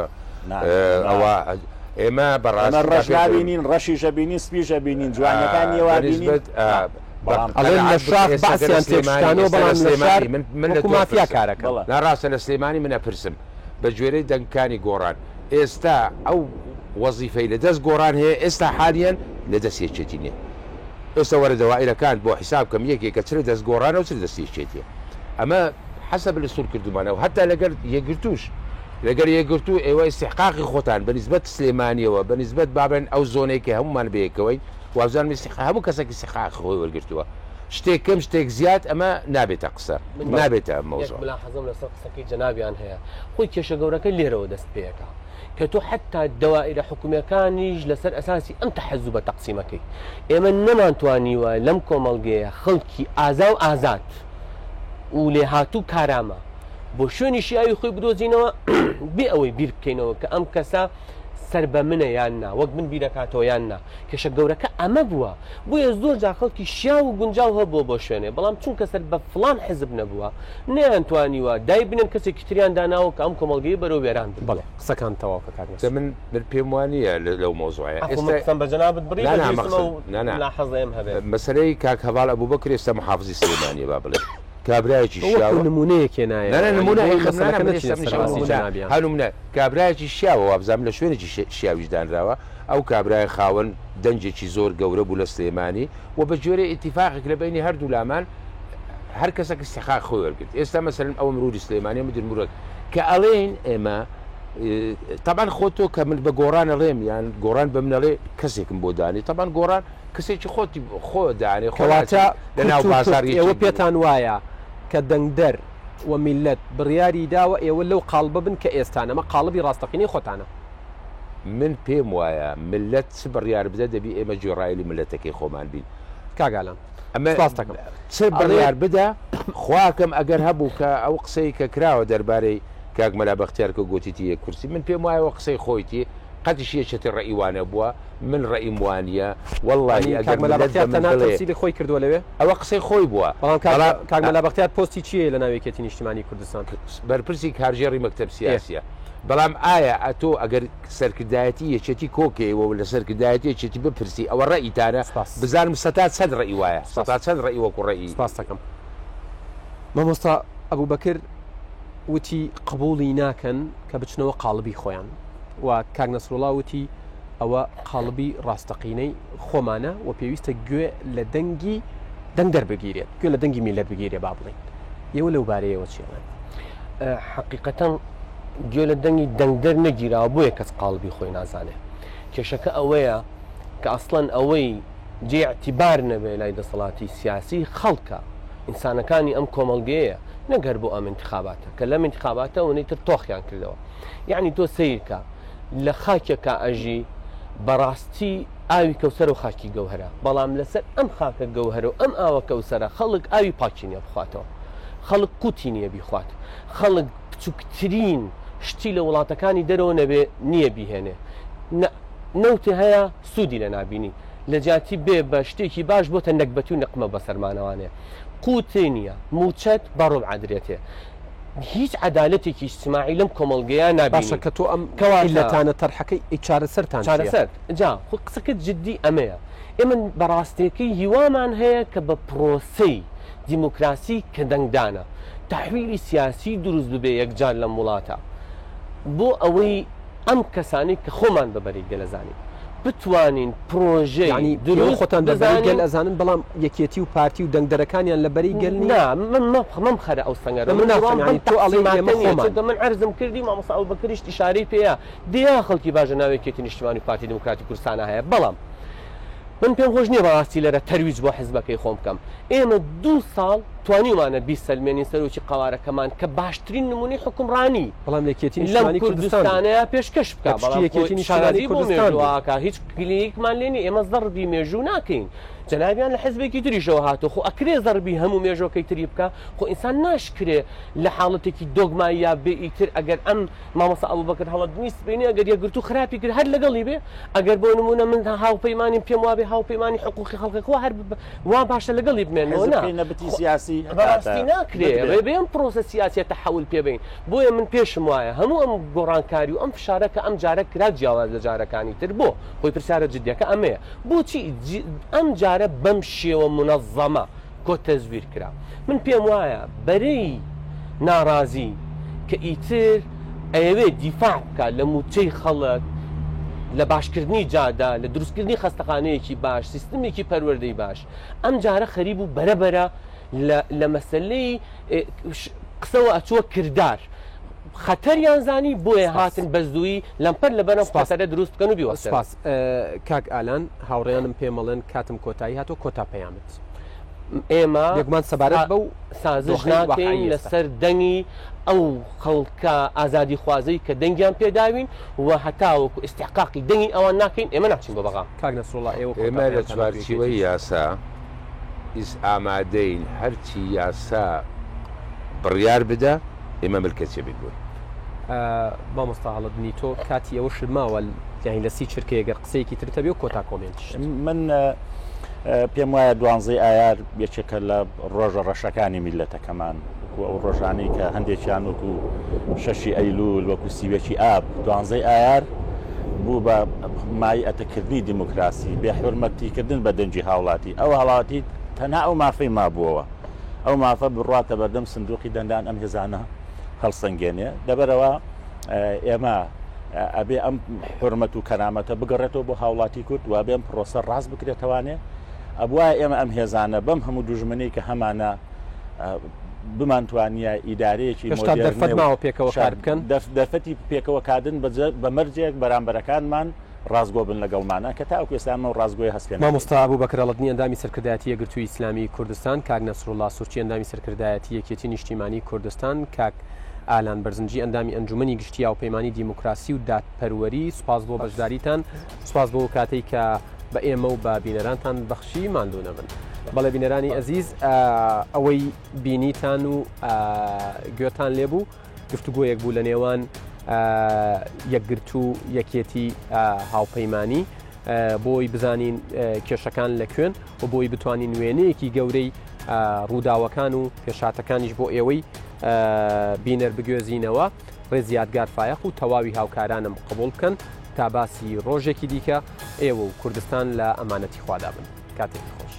نا ئێمە ئەوە ئێمە ئێمە بەڕاستی با ڕەش پێت بڵێم نابینین ڕەشیش ئەبینین سپیش ئەبینین جوانیەکانی ئێوە ئەبینین بەنیسبەت نا بەڵام ئەڵێن لە قەناعەت بکە شاخ ئێستا گەر لە بەعسیان سلێمانی تێکشکانەوە ئێستا لە بەڵام لە شار سلێمانی من من لە وەکو تۆ مافیا ئەپرسم کارەکەن. بەڵێ. نا ڕاستە لە سلێمانی من ئەپرسم بە گوێرەی دەنگکانی گۆڕان ئێستا ئەو وەزیفەی لە دەست گۆڕان هەیە ئێستا حالیەن لە دەست یەکێتی نیە ئێستا وەرە دەوائیرەکان بۆ حیساب کەم یەکێکە چ لە دەست گۆڕانە و چ لە دەست یەکێتیە ئەمە حەسەب الاصول کردومانە و هەتا لەگەر یەکگرتووش لەگەر یەکگرتوو ئێوە ئیستحقاقی خۆتان بە نیسبەت سلێمانیەوە بە نیسبەت با بڵێن ئەو زۆنەی کە هەموومان بەیەکەوەین وابزانم ئیستحقاق هەموو کەسێک ئیستحقاقی خۆی وەرگرتووە شتێک کەم شتێک زیاد ئەمە نابێتە قسە من نابێتە یەک مەوزوع. ملاحەزەم لەسەر قسەکەی جەنابیان هەیە خۆی کێشە گەورەکە لێرەوە دەست پێەکا کە تۆ حەتا دەوائیرە حکومیەکانیش لەسەر ئەساسی ئەم تەحەزوبە تەقسیمەکەی ئێمە نەمانتوانیوە لەم کۆمەڵگەیە خەڵکی ئازا و ئازاد و لێهاتوو کارامە بۆ شوێنی شیاوی خۆی بدۆزینەوە بێ ئەوەی بیر بکەینەوە کە ئەم کەسە سەر بە منە یان نا وەک من بیرەکاتەوە یان نا کێشە گەورەکە ئەمە بووە بۆیە زۆر جار خەڵکی شیاو و گونجاو هەبووە بۆ شوێنێ بەڵام چونکە سەر بە فڵان حزب نەبووە نەیانتوانیوە دایبنێن کەسێکی تریان داناوە کە ئەم کۆمەڵگەیە بەرەو وێران بردووە. بەڵێ قسەکان تەواو کە کاک جا نەسرەت. من من پێم وا نییە لەو مەوزوعەیە عەفو من ئێستا قسەم بە جەنابت بڕی نا بەس نا ویستم مەقسەد ئەو نا نا ملاحەزەیەم هەبێ. مەسەلەی کاک هەڤاڵ ئەبوبەکر ئێستا محافزی سلێمانییە با بڵێم کابرایەکی وەکو شیاوە نموونەیەک نا هێنایەوە نا یانی نموونە بۆ ئەی خەم نا نا مەسەلەکە من نەچینە ئێستا منیش سەر ئەو باسی نموونە جەنابیان. ها نموونە کابرایەکی شیاوە وابزانم لە شوێنێکی شیاویش دانراوە ئەو کابرایە خاوەن دەنگێکی زۆر گەورە بوو لە سلێمانی و بە گوێرەی ئیتیفاقێک لە بەینی هەردوو لامان هەر کەسێک ئیستحقاق خۆی وەرگرت. ئێستا مەسەلەن ئەوە مروری سلێمانیە مدیر مرورەک کە ئەڵێین ئێمە تەبعەن خۆ تۆ کە من بە گۆڕان ئەڵێم یان گۆڕان بە من ئەڵێ کەسێکم بۆ دانێ تەبعەن گۆڕان کەسێکی خۆتی خۆ دانێ خۆ کەواتە ناچی لە ناو کورت و بازاڕ پوخت ئێوە یەکێک بینێ. پێتان وایە کە دەنگدەر و میللەت بڕیاری داوە ئێوە لەو قاڵبە بن کە ئێستان، ئەمە قاڵبی ڕاستەقینەی خۆتانە. من پێم وایە مللەت چ بڕیار بدە دەبی ئێمە گوێڕایەلی مللەتەکەی خۆمان بین. کاک ئالان ئەمە سپاست دەکەم. چ ئەڵێ. بڕیار بدە خواکەم ئەگەر هەبوو کە ئەو قسەی کە کراوە دەربارەی کاک مەلا بەختیار کە گۆتیتی یەک کورسی من پێم وایە ئەوە قسەی خۆیتی قەتیش یەکێتی ڕەئی وانەبووە من ڕەئیم وانیە وەڵڵاهی یانی ئەگەر کاک مەلا مللەت بەختیار بە من تەنها بڵێ تەمسیلی خۆی کردووە لەوێ؟ ئەوە قسەی خۆی بووە بەڵام کاک بەڵام کاک مەلا بەختیار پۆستی چییە لە ناو یەکێتی نیشتیمانی کوردستان؟ بەرپرسی کارگێڕی مەکتەب ئێ. سیاسیە بەڵام ئایا ئەتۆ ئەگەر سەرکردایەتی یەکێتی کۆکەیەوە و لە سەرکردایەتی یەکێتی بپرسی ئەوە ڕەئیتانە سپاس. بزانم سەتا چەند ڕەئی وایە سپاس. سەتا چەند ڕەئی وەکو ڕەئی. سپاست دەکەم. مامۆستا ئەبوبەکر وتی قبوڵی ناکەن کە بچنەوە قاڵبی خۆیان و کاک نەسروڵا وتی ئەوە قاڵبی ڕاستەقینەی خۆمانە و پێویستە گوێ لە دەنگی دەنگدەر بگیرێت، گوێ لە دەنگی میللەت بگیرێ با بڵێین. ئێوە لەو بارەیەوە چی ئەڵێن؟ حەقیقەتەن گوێ لە دەنگی دەنگدەر نەگیراوە بۆیە کەس قاڵبی خۆی نازانێ. کێشەکە ئەوەیە کە ئەسڵەن ئەوەی جێی ئیعتیبار نەبێ لای دەسەڵاتی سیاسی خەڵکە، ئینسانەکانی ئەم کۆمەڵگەیەیە نەک هەر بۆ ئەم ئینتخاباتە کە لەم ئینتخاباتە ئەوەنەی تر تۆخیان کردەوە. یەعنی تۆ سەیرکە لە خاکێکا ئەژی بەڕاستی ئاوی کەوسەرە و خاکی گەوهەرە بەڵام لەسەر ئەم خاکە گەوهەرە و ئەم ئاوە کەوسەرە خەڵک ئاوی پاکی نیە بخواتەوە خەڵک قوتی نیە بیخوات خەڵک بچوکترین شتی لە وڵاتەکانی دەرەوە نەبێ نیە بیهێنێ نە نەوتی هەیە سوودی لە نابینی لە جیاتی بێ بە شتێکی باش بۆتە نەگبەتی و نقمە بەسەرمانەوانێ قوتی نیە موچەت بە ڕوبع ئەدرێتێ. هیچ عەدالەتێکی ئیجتیماعی لەم کۆمەڵگەیە باشە نابینین. کە تۆ ئەم کەواتە. عیللەتانە تەرحەکەی ئەی چارەسەرتان چیە؟ چارەسەر جا خۆ قسەکە جدی ئەمەیە ئێمە بەڕاستێکەی هیوامان هەیە کە بە پرۆسەی دیموکراسی کە دەنگدانە تەحویلی سیاسی دروست ببێ یەکجار لەم وڵاتە بۆ ئەوەی ئەم کەسانەی کە خۆمان بە بەرەی گەل ئەزانین بتوانین پرۆژەی یانی ئێوە دروست خۆتان بە بەرەی گەل بزانین. ئەزانن بەڵام یەکێتی و پارتی و دەنگدەرەکانیان لە بەرەی گەل نین؟ نا من مەمخەرە ئەو سەنگەرەوە نە من من بڕوام ناخەم بەم یانی تۆ ئەڵێی تەقسیماتە ئێمە نییە خۆمان. چونکە من عەرزم کردی مامۆستا ئەبوبەکریش ئیشارەی پێیە دەیان خەڵکی باش لە ناو یەکێتی نیشتیمانی و پارتی دیموکراتی کوردستانا هەیە بەڵام من پێم خۆش نییە بەڕاستی لێرە تەرویج بۆ حزبەکەی خۆم بکەم. ئێمە دوو ساڵ توانیومانە بیسەلمێنین سەرۆکی قەوارەکەمان کە باشترین نموونەی حوکمڕانی بەڵام لە یەکێتی لەم نیشتمانی کوردستان بوو. کوردستانەیا پێشکەش لە بکا. پشتی بەڵام خۆ یەکێتی نیشتمانی شانازی بۆ کوردستان مێژوو بوو. ئاکا هیچ گلەییکمان لێ نییە. ئێمە زەڕبی مێژوو ناکەین. جەنابیان لە حزبێکی تریشەوە هاتووە. خۆ ئەکرێ زەڕبی هەموو مێژووەکەی تری بکا. خۆ ئینسان ناشکرێ لە حاڵەتێکی دۆگماییا بێ ئیتر ئەگەر ئەم مامۆستا ئەبوبەکر هەڵەدنی سبەینێ ئەگەر یەکگرتوو خراپی کرد هەر لەگەڵی بێ ئەگەر بۆ نمونە من هاوپەیمانیم پێم وابێ هاوپەیمانی حقوقی خەڵکەکە وا هەر وا باشە لەگەڵی بمێنەوە حزب نا بکەینە بتی سیاسی بەڕاستی ناکرێ بکرێ. ڕێ بێ ئەم پرۆسە سیاسیە تەحول پێ بەین بۆیە من پێشم وایە هەموو ئەم گۆڕانکاری و ئەم فشارە کە ئەم جارە کرا جیاواز لە جارەکانی تر بۆ خۆی پرسیارە جدیەکە ئەمەیە بۆچی ئەم جارە بەم شێوە مونەزەمە کۆ تەزویر کرا. من پێم وایە بەرەی ناڕازی کە ئیتر ئەیەوێ دیفاع بکات لە مووچەی خەڵک، لە باشکردنی جادە، لە دروستکردنی خەستەخانەیەکی باش، سیستمێکی پەروەردەی باش، ئەم جارە خەریک بوو بەرە بەرە لە مەسەلەی قسەوە ئەچووە کردار. خەتەریان زانی بۆیە هاتن بە زوویی لەمپەر لەبەر ئەم خەتەرە دروست بکەن و بیوەستێنن. سپاس کاک ئالان، هاوڕێیانم پێمەڵێن کاتم کۆتایی هاتووە، کۆتا پەیامت؟ ئێمە بێگومان سەبارەت بەو سازش دۆخەی ناکەین واقعی ئێستا. لەسەر دەنگی ئەو خەڵکە ئازادیخوازەی کە دەنگیان پێداوین و هەتاوەکو ئیستحقاقی دەنگی ئەوان ناکەین ئێمە ناچین بۆ بەغا. کاک نەسروڵا ئێوە کۆتا ئێمە لە پەیامتان وەکو چوارچیوەی یەکێتی چیە؟ یاسا ئیس ئامادەین هەرچی یاسا بڕیار بدا ئێمە ملکەچی بین بۆی. مامۆستا هەڵەدنی تۆ کاتی ئەوەشت ماوە یانی لە 30 چرکەیە گەر قسەیەکی ترت هەبێ و کۆتا کۆمێنتیشت. من پێم وایە دوانزەی ئایار یەکێکە لە ڕۆژە ڕەشەکانی میللەتەکەمان وەکو ئەو ڕۆژانەی کە هەندێکیان وەکو شەشی ئەیلول وەکو سیوەکی ئاب دوانزەی ئایار بوو بە مای ئەتەکردنی دیموکراسی بێحورمەتیکردن بە دەنگی هاوڵاتی ئەو هاوڵاتی تەنها ئەو مافەی مابووەوە ئەو مافە بڕواتە بەردەم سندوقی دەنگدان ئەم هێزانە هەڵسەنگێنێ لەبەرەوە ئێمە ئەبێ ئەم حرمەت و کەرامەتە بگەڕێتەوە بۆ هاوڵاتی کورد و ئەبێ ئەم پرۆسە ڕاست بکرێتەوانێ ئەبوایە ئێمە ئەم هێزانە بەم هەموو دوژمنەی کە هەمانە بمانتوانیە ئیدارەیەکی هێشتا دەرفەت ماوە پێکەوە کار بکەن دەرفەتی پێکەوە کادن بە مەرجێک بەرامبەرەکانمان ڕاستگۆ بن لەگەڵمانا کە تاوەکو ئێستا ئەمە ڕاستگۆیە هەست پێ ناکەین. مامۆستا ئەبوبەکر ئەڵەدنی ئەندامی سەرکردایەتی یەکگرتووی ئیسلامیی کوردستان، کاک نەسروڵڵا سورچی ئەندامی سەرکردایەتی یەکێتی نیشتیمانیی کوردستان، کاک ئالان بەرزنجی ئەندامی ئەنجوومەنی گشتیی هاوپەیمانیی دیموکراسی و دادپەروەری، سوپاس بۆ بەشداریتان، سوپاس بۆ ئەو کاتەی کە بە ئێمە و بە بینەرانتان بەخشی، ماندوو نەبن. بەڵێ بینەرانی ئەزیز ئەوەی بینیتان و گوێتان لێبوو، گفتوگۆیەک بوو لە نێوان یەکگرتوو یەکێتی هاوپەیمانی بۆی بزانین کێشەکان لە کوێن و بۆی بتوانین وێنەیەکی گەورەی ڕووداوەکان و پێشاتەکانیش بۆ ئێوەی بینەر بگوێزینەوە ڕێز یادگار فایەق و تەواوی هاوکارانم قبول بکەن تا باسی ڕۆژێکی دیکە ئێوە و کوردستان لە ئەمانەتی خوادا بن کاتێکی خۆش.